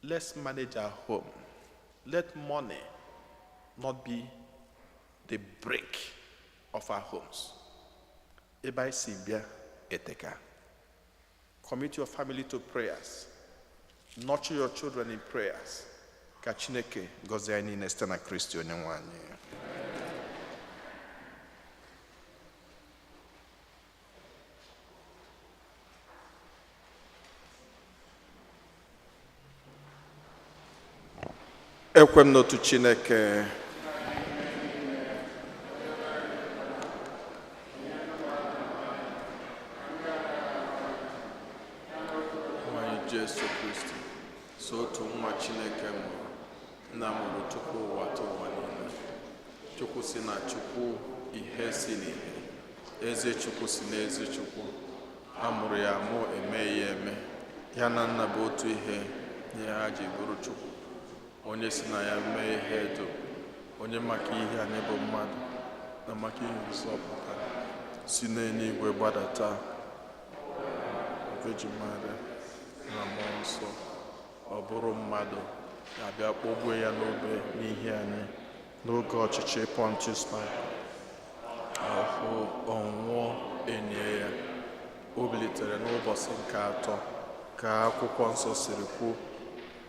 Let's manage our home. Let money not be the brake of our homes. Ebe anyị si bịa eteka. Commit your family to prayers. Nurture your children in prayers. Ka Chineke gọzie anyị niile site na Kristi onye nwe anyị. Ekwe m n'otu Chineke, nwanyị Jesu Kristi, so otu nwa Chineke mụrụ, nna mụrụ tupu ụwa tụ ụwa niile, Chukwu si na Chukwu, ihe si n'ihe, ezi Chukwu si n'ezi Chukwu, a mụrụ ya mụ, emeghị ya eme, ya na nna bụ otu ihe, ihe ha ji bụrụ Chukwu, onye si na ya mee ihe dum, onye maka ihe anyị bụ mmadụ na maka ihe nzọpụta si n'eluigwe gbadata, Virgin Maria na Mmụọ Nsọ, ọ bụrụ mmadụ, ga-abịa kpọgbuo ya n'obe n'ihi anyị n'oge ọchịchị Pontius Pilate, ahụ ọnwụọ, enye ya, o bilitere n'ụbọchị nke atọ ka akwụkwọ nsọ siri kwu,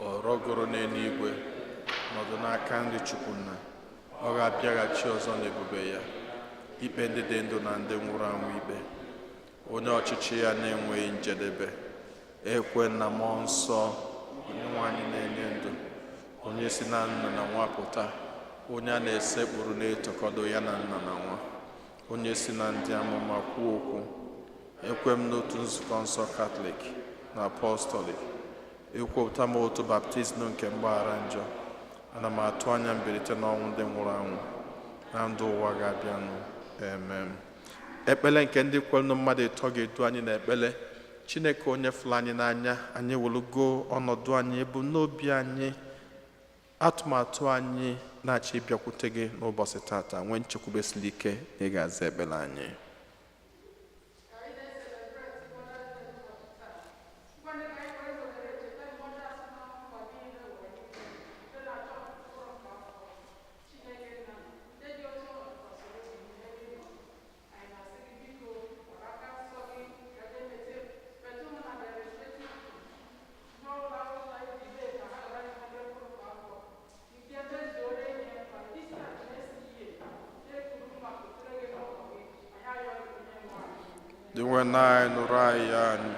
ọ rọgoro n'eluigwe, nọdụ n'aka nri Chukwu nna, ọ ga-abịaghachi ọzọ n'ebube ya ikpe ndị dị ndụ na ndị nwụrụ anwụ ikpe, onye ọchịchị ya na-enweghị njedebe. Ekwe na Mmụọ Nsọ, onye nwe anyị na-enye ndụ, onye si na nna na nwa pụta, onye a na-esekpuru na-etokọdo ya na nna na nwa, onye si na ndị amụma kwuo okwu. Ekwe m n'otu nzukọ nsọ Katọlik na Apọstọlik. Ekwupụta m otu baptizim nke mgbaghara njọ. Ana m atụ anya mbilite n'ọnwụ ndị nwụrụ anwụ na ndụ ụwa ga-abịanụ. Amen. Ekpele nke ndị kwerenụ mmadụ ịtọ ga-edu anyị n'ekpele. Chineke onye fụrụ anyị n'anya, anyị welugo ọnọdụ anyị, ebumnobi anyị, atụmatụ anyị na-achọ ịbịakwute gị n'ụbọchị tata, nwee nchekwube siri ike na ị ga-aza ekpere anyị. Dị nwe anyị, nụrụ anyị ya anyị.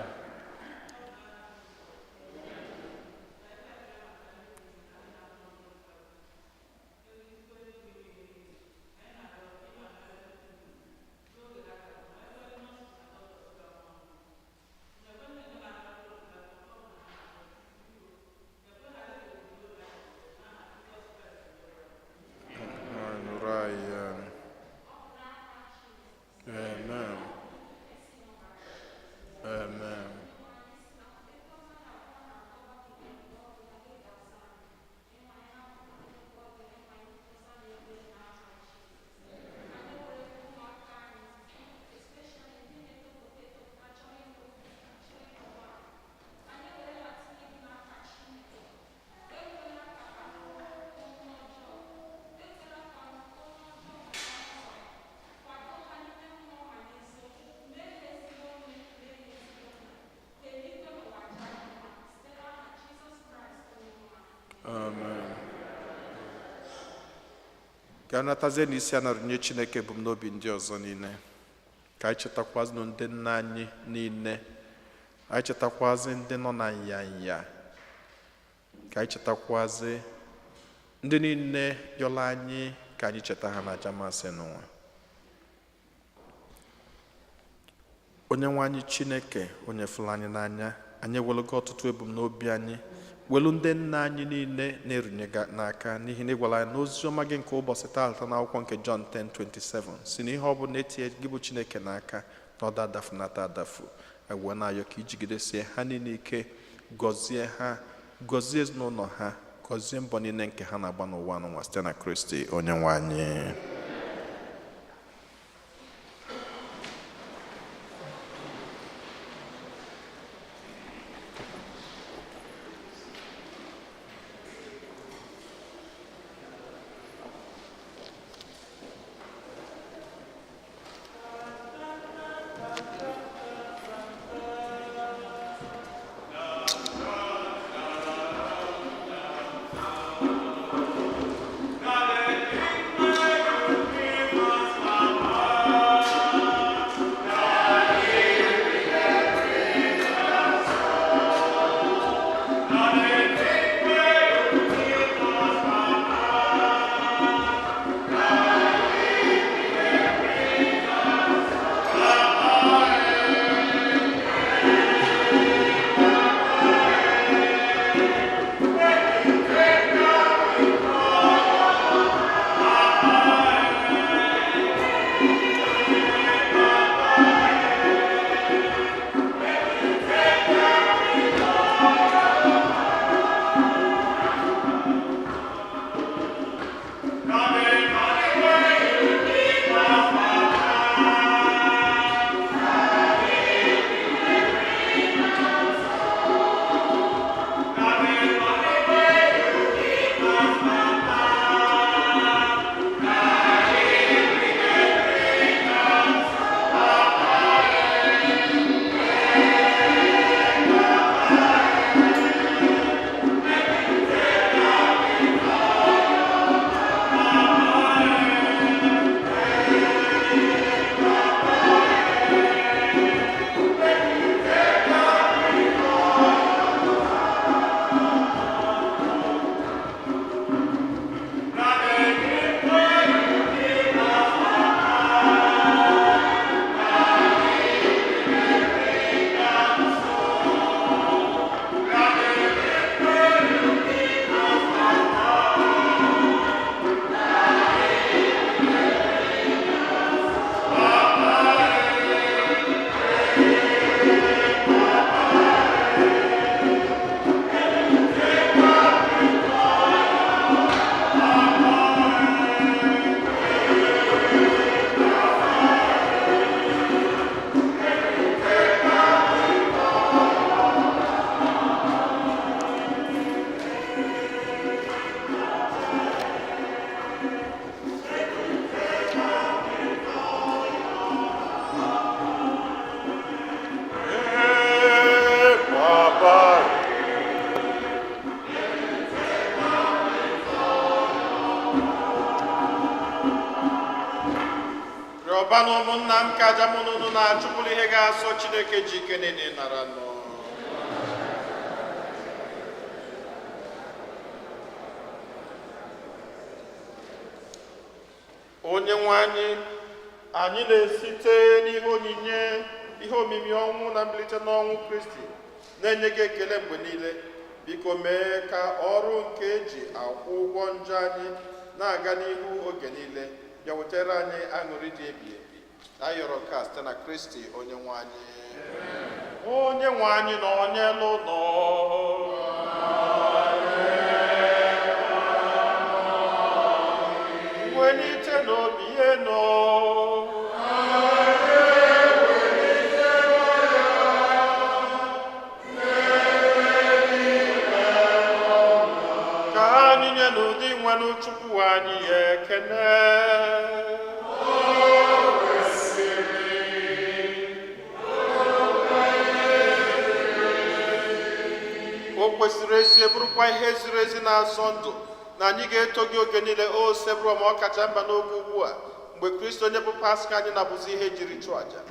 Anyị nụrụ anyị ya anyị. Amen. Amen. Amen. Ka anyị natazie n'isi a na-arụnye Chineke ebumnobi ndị ọzọ niile. Ka anyị chetakwazinụ ndị nna anyị niile. Anyị chetakwazi ndị nọ na nyanya. Ka anyị chetakwazi ndị niile yọrọ anyị ka anyị cheta ha na aja masị n'ụwa. Onye nwe anyị Chineke, onye fụrụ anyị n'anya, anyị ewelugo ọtụtụ ebumnobi anyị, welu ndị nna anyị niile na-erunye gị n'aka, n'ihi na ị gwara anyị n'ozi ọma gị nke ụbọchị taata n'akwụkwọ nke Jọn 10:27 si na ihe ọ bụla etinye gị bụ Chineke n'aka na ọ da adafunata adafu. Anyị wee na-ayọ ka ijigidesie ha niile ike, gọzie ha, gọzie ezinụlọ ha, gọzie mbọ niile nke ha na-agba n'ụwa n'ụwa site na Kristi onye nwe anyị. Kwakọba na ụmụnna m ka aja mụ na unu na-achụpụrụ ihe ga-asọ Chineke ji ike niile nara nọ. Onye nwe anyị, anyị na-esite n'ihe onyinye ihe omimi ọnwụ na mbilite n'ọnwụ Kristi na-enye gị ekele mgbe niile. Biko mee ka ọrụ nke eji akwụ ụgwọ njọ anyị na-aga n'ihu oge niile, bịa wetara anyị aṅụrị dị ebi ebi. Ayọrọ nke a site na Kristi onye nwe anyị. Onye nwe anyị na onye n'ụlọ. Welite n'obi ihe nọ. Ka anyị nye n'ụdị nwere Chukwu anyị ekele. O kwesịrị ezie, bụrụkwa ihe ziri ezi na-azọ ndụ, na anyị ga-eto gị oge niile, o Sebụrụ, ma ọ kacha mba n'oge ugbu a, mgbe Kristi onye bụ Paska anyị na-abụzi ihe jiri chụọ àjà.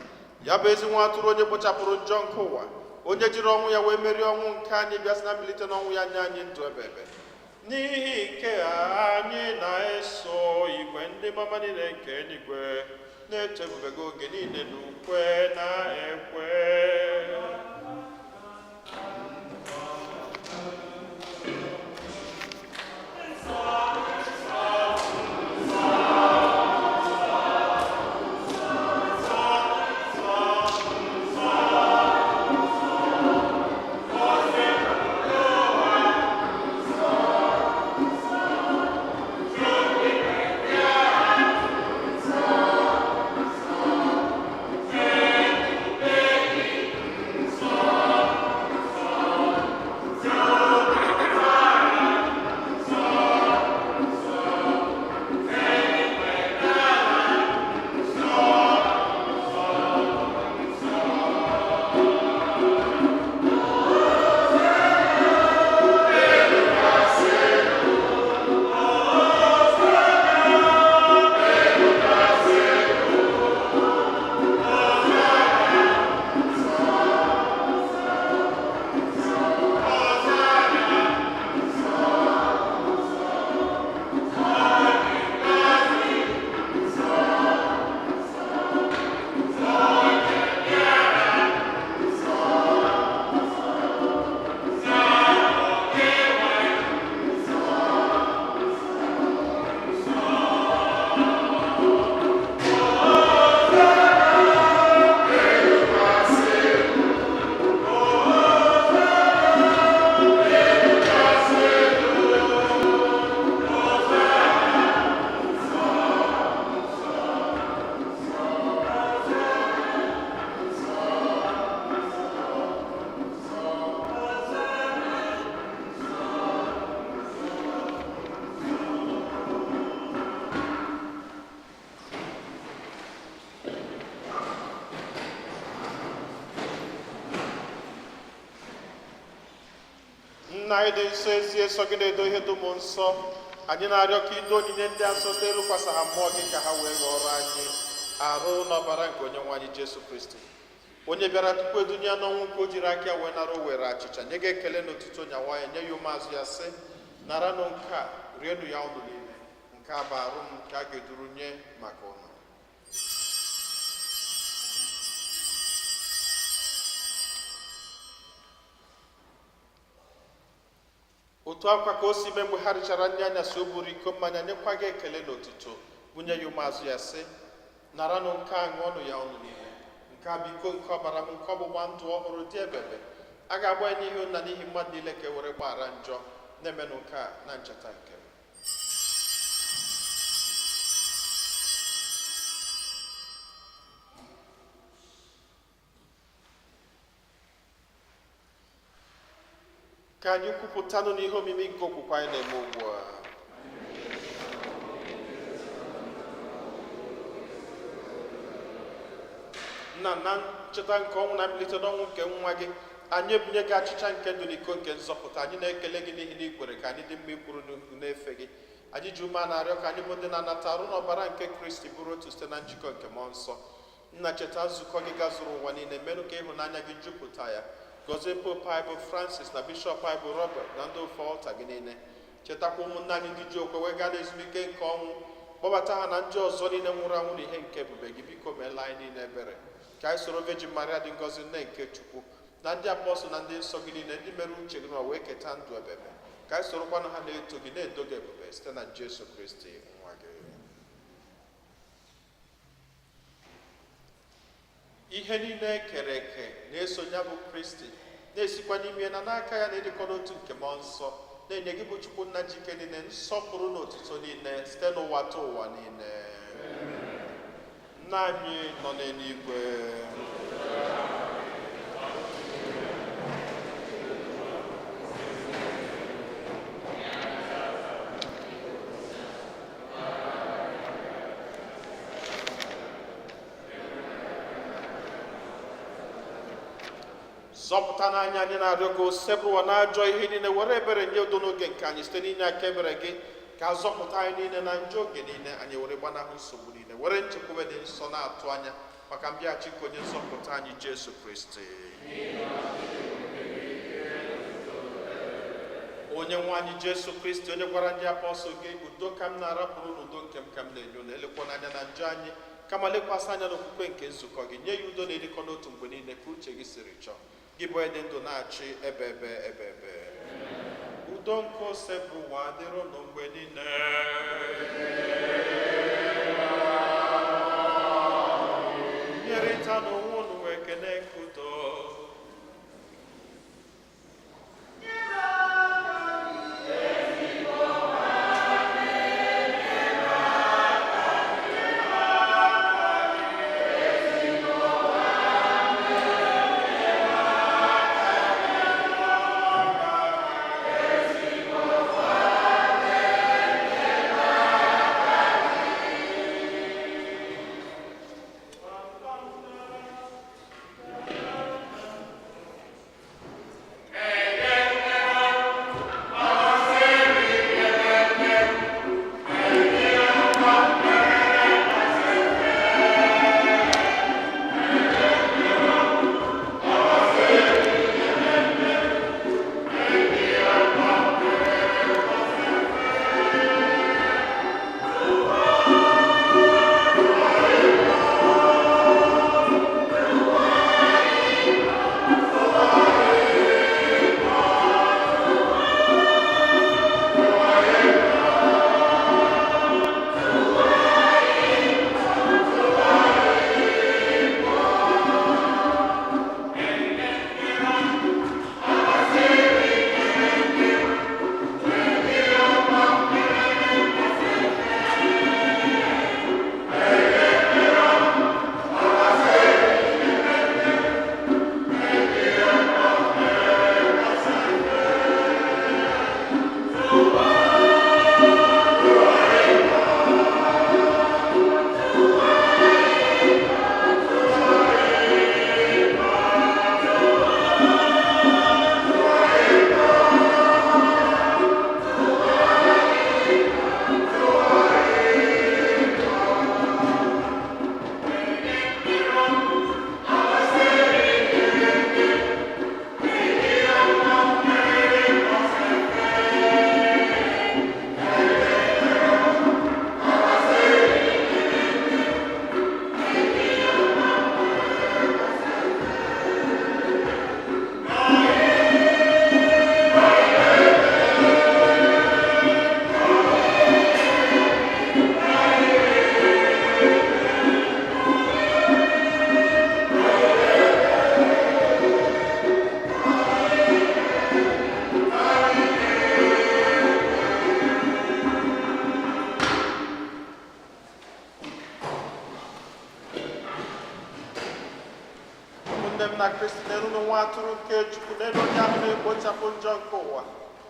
Ya bụ ezi nwa atụrụ onye kpochapụrụ njọ nke ụwa, onye jiri ọnwụ ya wee merie ọnwụ nke anyị, bịa sị na mbilite n'ọnwụ ya nye anyị ndụ ebebe. N'ihi nke a anyị na-eso igwe ndị mama niile nke eluigwe na-eto ebube gị oge niile n'ukwe na ekwe. Nna anyị dị nsọ, ezi eso gị na-edo ihe dum nsọ. Anyị na-arịọ ka ido onyinye ndị a nsọ site ịlụkwasị ha mmụọ gị, ka ha wee ghọrọ anyị arụ n'ọbara nke onye nwe anyị Jesu Kristi, onye bịara tupu edunye ya n'ọnwụ nke o jiri aka ya wee nara. O were achịcha, nye gị ekele n'otuto, nyawa ya, nye ya ụmụazụ ya, sị: "Naranụ nke a, rienụ ya unu niile. Nke a bụ arụ m nke a ga-eduru nye maka ụnụ." Otu akwa ka o si mee mgbe ha richara nri anyasị, o buru iko mmanya, nyekwa gị ekele n'otuto, bunye ya ụmụazụ ya, sị: "Naranụ nke a, ṅụọnụ ya unu niile. Nke a bụ iko nke ọbara m nke ọgbụgba ndụ ọhụrụ dị ebebe. A ga-agba ya n'ihi unu na n'ihi mmadụ niile ka e were gbaghara njọ. Na-emenụ nke a na ncheta nke m." Ka anyị kwupụtanụ n'ihe omimi nke okwukwe anyị na-eme ugbu a. Nna, na ncheta nke ọnwụ na mbilite n'ọnwụ nke nwa gị, anyị ebunye gị achịcha nke ndụ na iko nke nzọpụta. Anyị na-ekele gị n'ihi na ị kwere ka anyị dị mma ikwuru n'ihu n'efe gị. Anyị ji ume a na-arịọ ka anyị bụ ndị na-anata arụ n'ọbara nke Kristi bụrụ otu site na njikọ nke mmụọ nsọ. Nna, cheta nzukọ gị gazuru ụwa niile, merụ ka ịhụnanya gị jupụta ya. Gọzie Pope anyị bụ Francis na Bishọp anyị bụ Robert na ndị ofe ọlta gị niile. Chetakwa ụmụnne anyị ndị ji okwe wee gaa n'ezumike nke ọnwụ, kpọbata ha na ndị ọzọ niile nwụrụ anwụ n'ihe nke ebube gị. Biko meela anyị niile ebere, ka anyị soro Virgin Maria dị ngọzi, nne nke Chukwu, na ndị apọstụl na ndị nsọ gị niile, ndị mere uche gị ma wee keta ndụ ebebe, ka anyị sorokwanụ ha na-eto gị, na-edo gị ebube site na Jesu Kristi nwa gị. Ihe niile e kere eke na-eso ya bụ Kristi, na-esikwa n'ime na n'aka ya, na-edikọ n'otu nke mmụọ nsọ, na-enye gị bụ Chukwu nna ji ike niile nsọpụrụ na otuto niile site n'ụwa ta ụwa niile. Nna anyị nọ n'eluigwe, zọpụta n'anya anyị na-arịọ gị, osebụrụwa na ajọ ihe niile, were ebere nye udo n'oge nke anyị site n'inye aka ebere gị, ka a zọpụta anyị niile na njọ oge niile, anyị were gbanahụ nsogbu niile, were nchekwube dị nsọ na-atụ anya maka mbịaghachi nke onye nzọpụta anyị Jesu Kristi. Onye nwe anyị Jesu Kristi, onye gwara ndị apọstụl gị, "Udo ka m na-arapụrụ, n'udo nke m ka m na-enye unu," elekwana anya na njọ anyị, kama lekwasị anya n'okwukwe nke nzukọ gị, nye ya udo na-edikọ n'otu mgbe niile ka uche gị siri chọọ, gị bụ onye dị ndụ na-achị ebe ebe ebe ebe. Udo nke Osebụrụwa dịrị unu mgbe niile. Nyerịta n'onwe unu ekene nke udo. Ụmụnne m na Kristi, n'elu nwa atụrụ nke Chukwu, n'elu onye ahụ na-ekpochapụ njọ nke ụwa.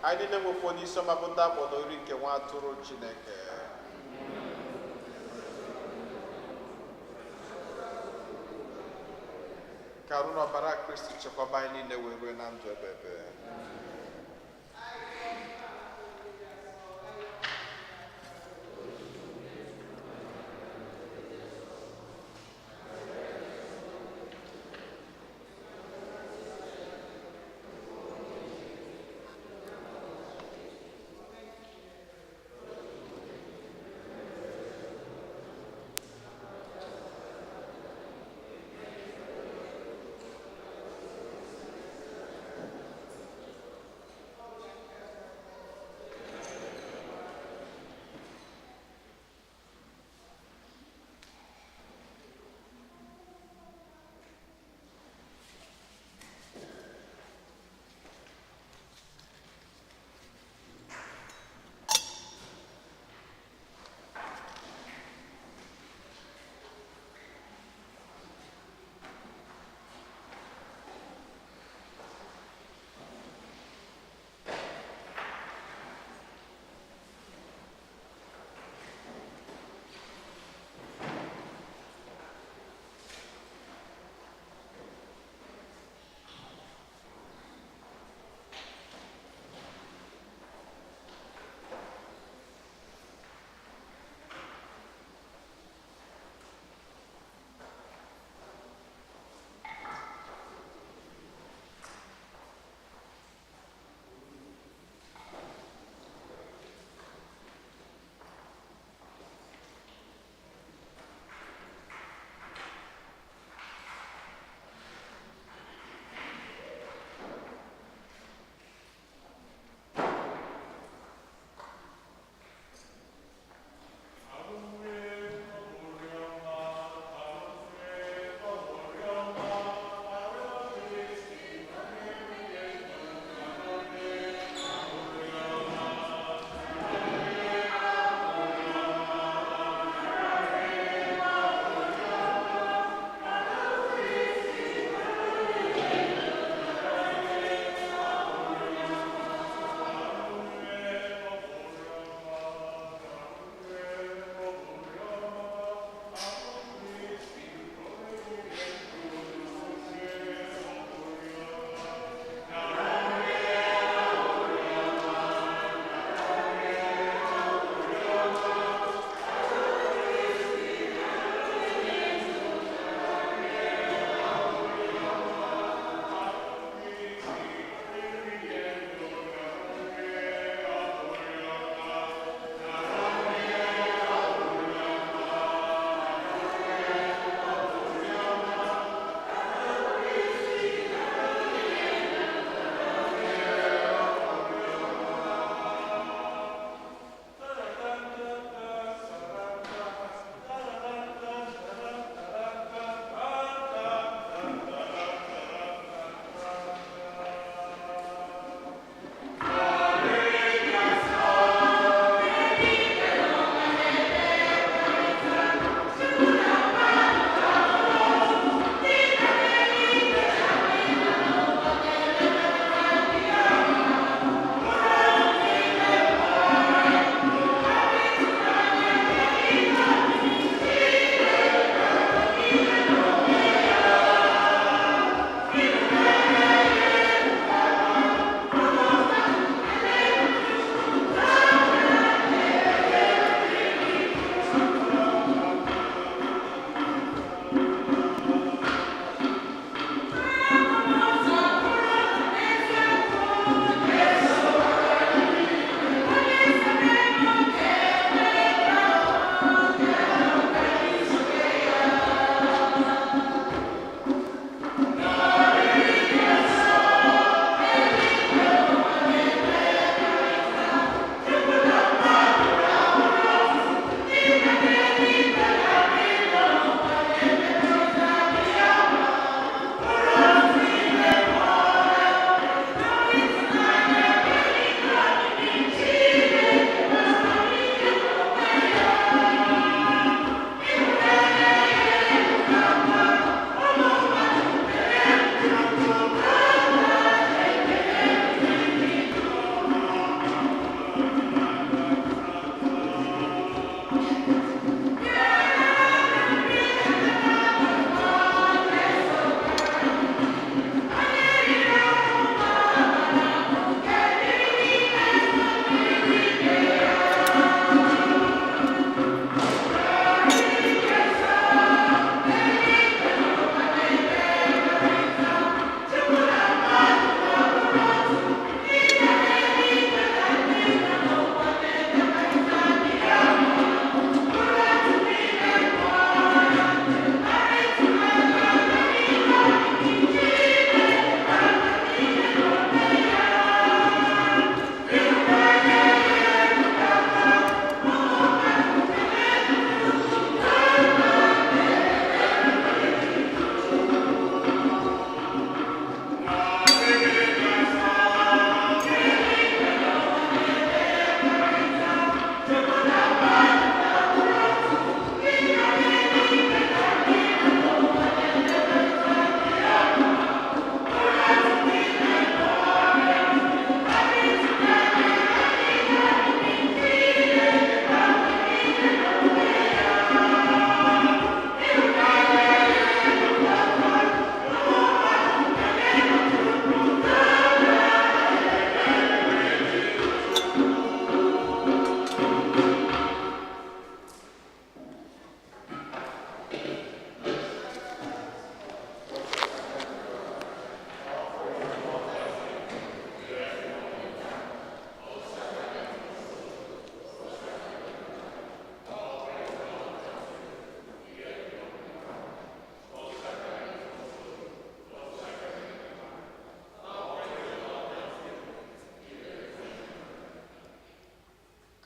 Anyị niile nwekwa onye isi ọma bụ ndị akpọ n'ori nke nwa atụrụ Chineke. Ka arụ na ọbara Kristi chekwaba anyị niile wee rue na ndụ ebe ebe.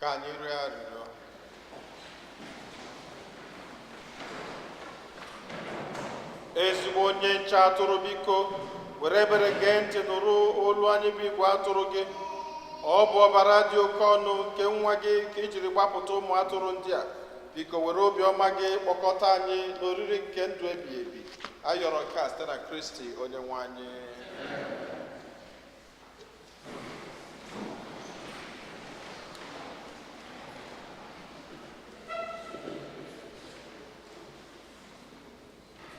Ka anyị rịọ arịrịọ. Ezigbo onye nche atụrụ, biko were ebere gee ntị nụrụ olu anyị bụ igwe atụrụ gị. Ọ bụ ọbara dị oke ọnụ nke nwa gị ka i jiri gbapụta ụmụ atụrụ ndị a. Biko were obiọma gị kpọkọta anyị n'oriri nke ndụ ebighị ebi. Ayọrọ nke a site na Kristi onye nwe anyị.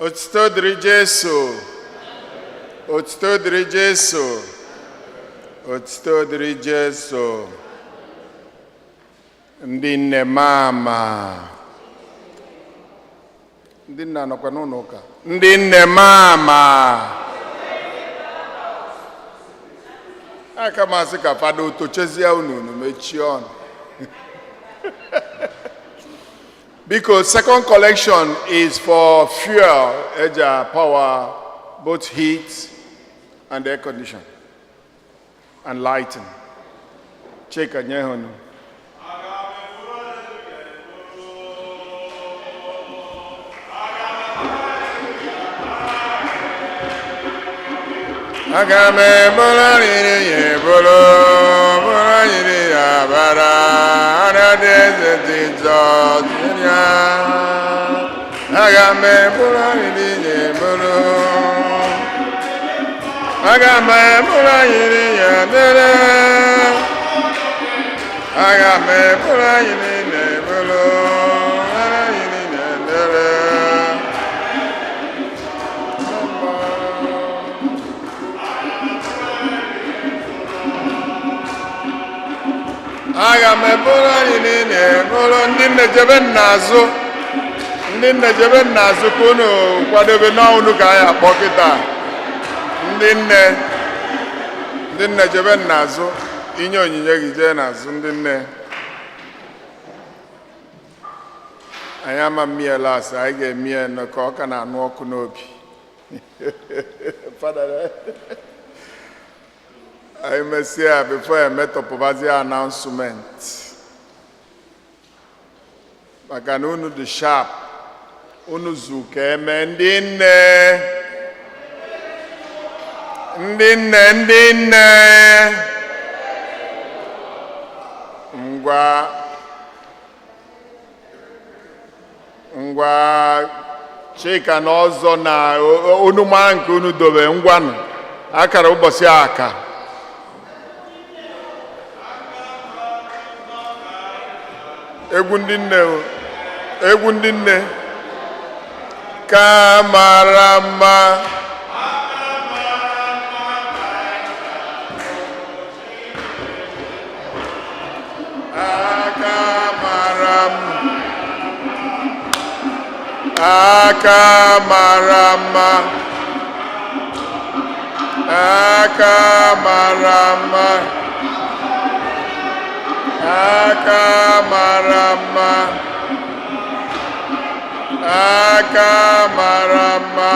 Otuto dịrị Jesu. Otuto dịrị Jesu. Otuto dịrị Jesu. Ndị nne mama. Ndị nna nọkwa n'ụlọ ụka. Ndị nne mama. Aka m asị ka fada otochezie unu, unu mechie ọnụ. Because second collection is for fuel, eja power, both heat and air condition, and lighting. Chika nyehonu. Aga m eburu anyịrị ya eburu, buru anyịrị ya bara, ara dị eze Jizọs ya. Aga m eburu anyịrị ya eburu. Aga m eburu anyịrị ya dere. Aga m eburu anyịrị ya eburu, ara anyịrị ya dere. Aga m eburu anyị niile eburu. Ndị nne, jebe n'azụ. Ndị nne, jebe n'azụ ka unu kwadobe n'ọnụ ka anyị akpọ kịta. Ndị nne, ndị nne, jebe n'azụ. Inye onyinye gị, jee n'azụ. Ndị nne anyị, ama mmie las anyị ga-eme ya nọ ka ọ ka na-anụ ọkụ n'obi. Fada, anyị mesịa before emetọpụbazie announcement, maka na unu dị sharp, unu zu ka eme. Ndị nne, ndị nne, ndị nne, ngwa ngwa. Chika na ọzọ na unu maa nke unu dobe. Ngwanụ, akara ụbọchị a aka. Egwu ndị nne o, egwu ndị nne ka mara mma. Aka mara mma, aka mara mma, aka mara mma, aka mara mma, aka mara mma.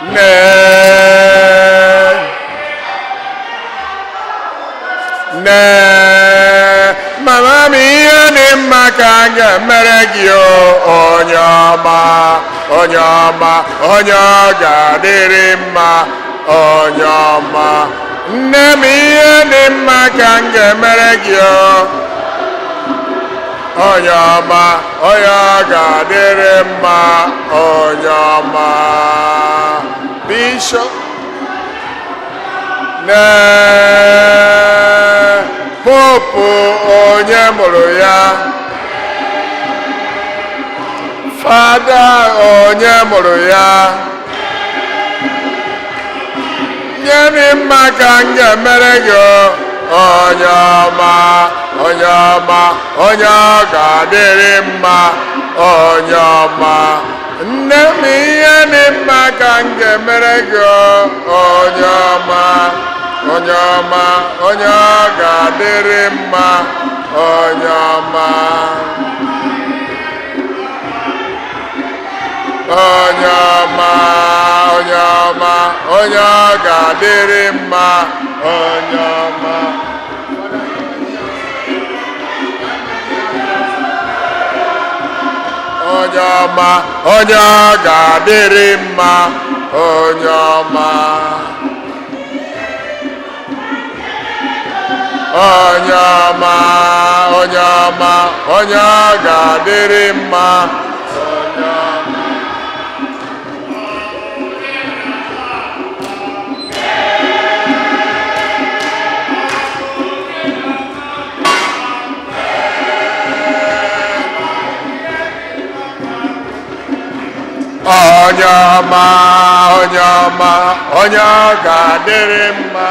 Nne, nne, mama m, ihe dị mma ka a ga-emere gị o. Onye ọma, onye ọma, onye ọ ga-adịrị mma, onye ọma. Nne m, ihe dị mma ka m ga-emere gị o. Onye ọma, onye ọ ga-adịrị mma, onye ọma. Bishọp nne, popu onye mụrụ ya, fada onye mụrụ ya, nye m mma ka m ga-emere gị o. Onye ọma, onye ọma, onye ọ ga-adịrị mma, onye ọma. Nne m, ihe dị mma ka m ga-emere gị o. Onye ọma, onye ọma, onye ọ ga-adịrị mma, onye ọma. Onye ọma, onye ọma, onye ọ ga-adịrị mma, onye ọma. Onye ọma, onye ọ ga-adịrị mma, onye ọma. Onye ọma, onye ọma, onye ọ ga-adịrị mma, onye ọma. Onye ọma, onye ọma, onye ọ ga-adịrị mma.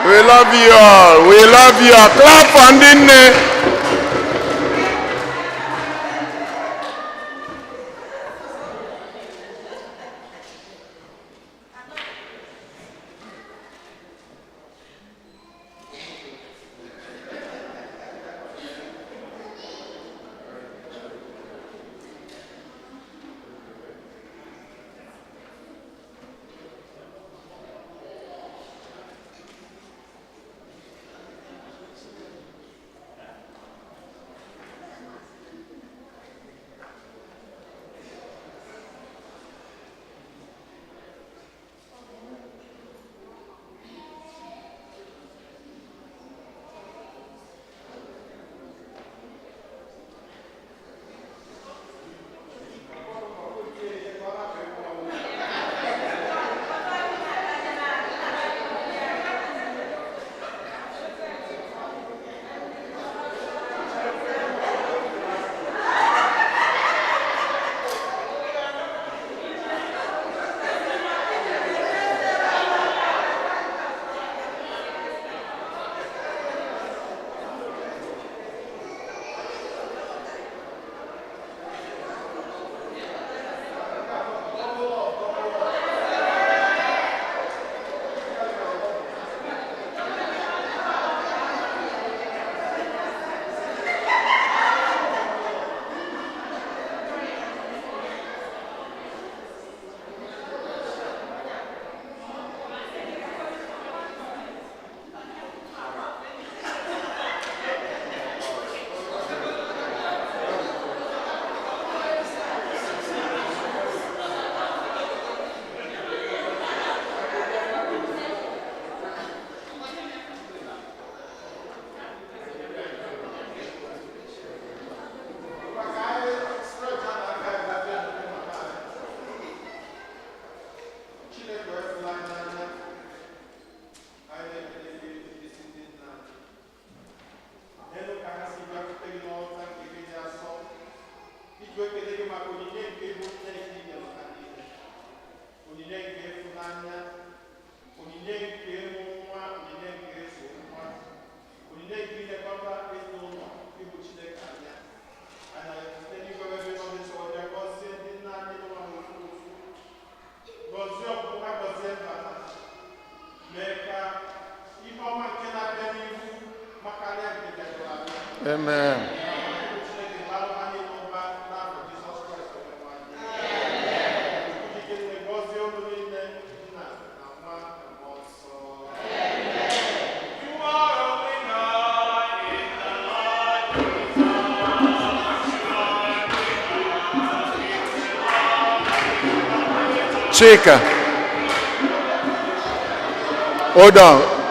We love you all. We love you all. Clap for ndị nne. Chineke wee fụla anyị n'anya, anyị na-ekele gị isi ndị nna anyị. N'elu ka ha si bịakwute gị n'ọta nke gị dị asọ, iji ekele gị maka onyinye nke ịbụ Chineke i nyere ha niile. Onyinye nke ịfụnanya, onyinye nke ịmụ nwa, onyinye nke ịzụ nwa, onyinye nke ilekọta ezinụlọ ịbụ Chineke anya. Anyị site n'igwe ebe nọ n'ịsọ bịa gọzie ndị nna anyị nọ n'ofu ofu. Gọzie ọpụpụ ha, gọzie mbata, mee ka ihe ọma nke na-abịa n'ihu makarịa nke bịagoro abịa. Amen. Chineke bara ha niile ụba n'afọ Jizọs Kraịst Onyenwe anyị. Chukwu jike nne gọzie unu niile, nna na nwa na mmụọ nsọ. You are a winner in the Lord. Chika. Hold on.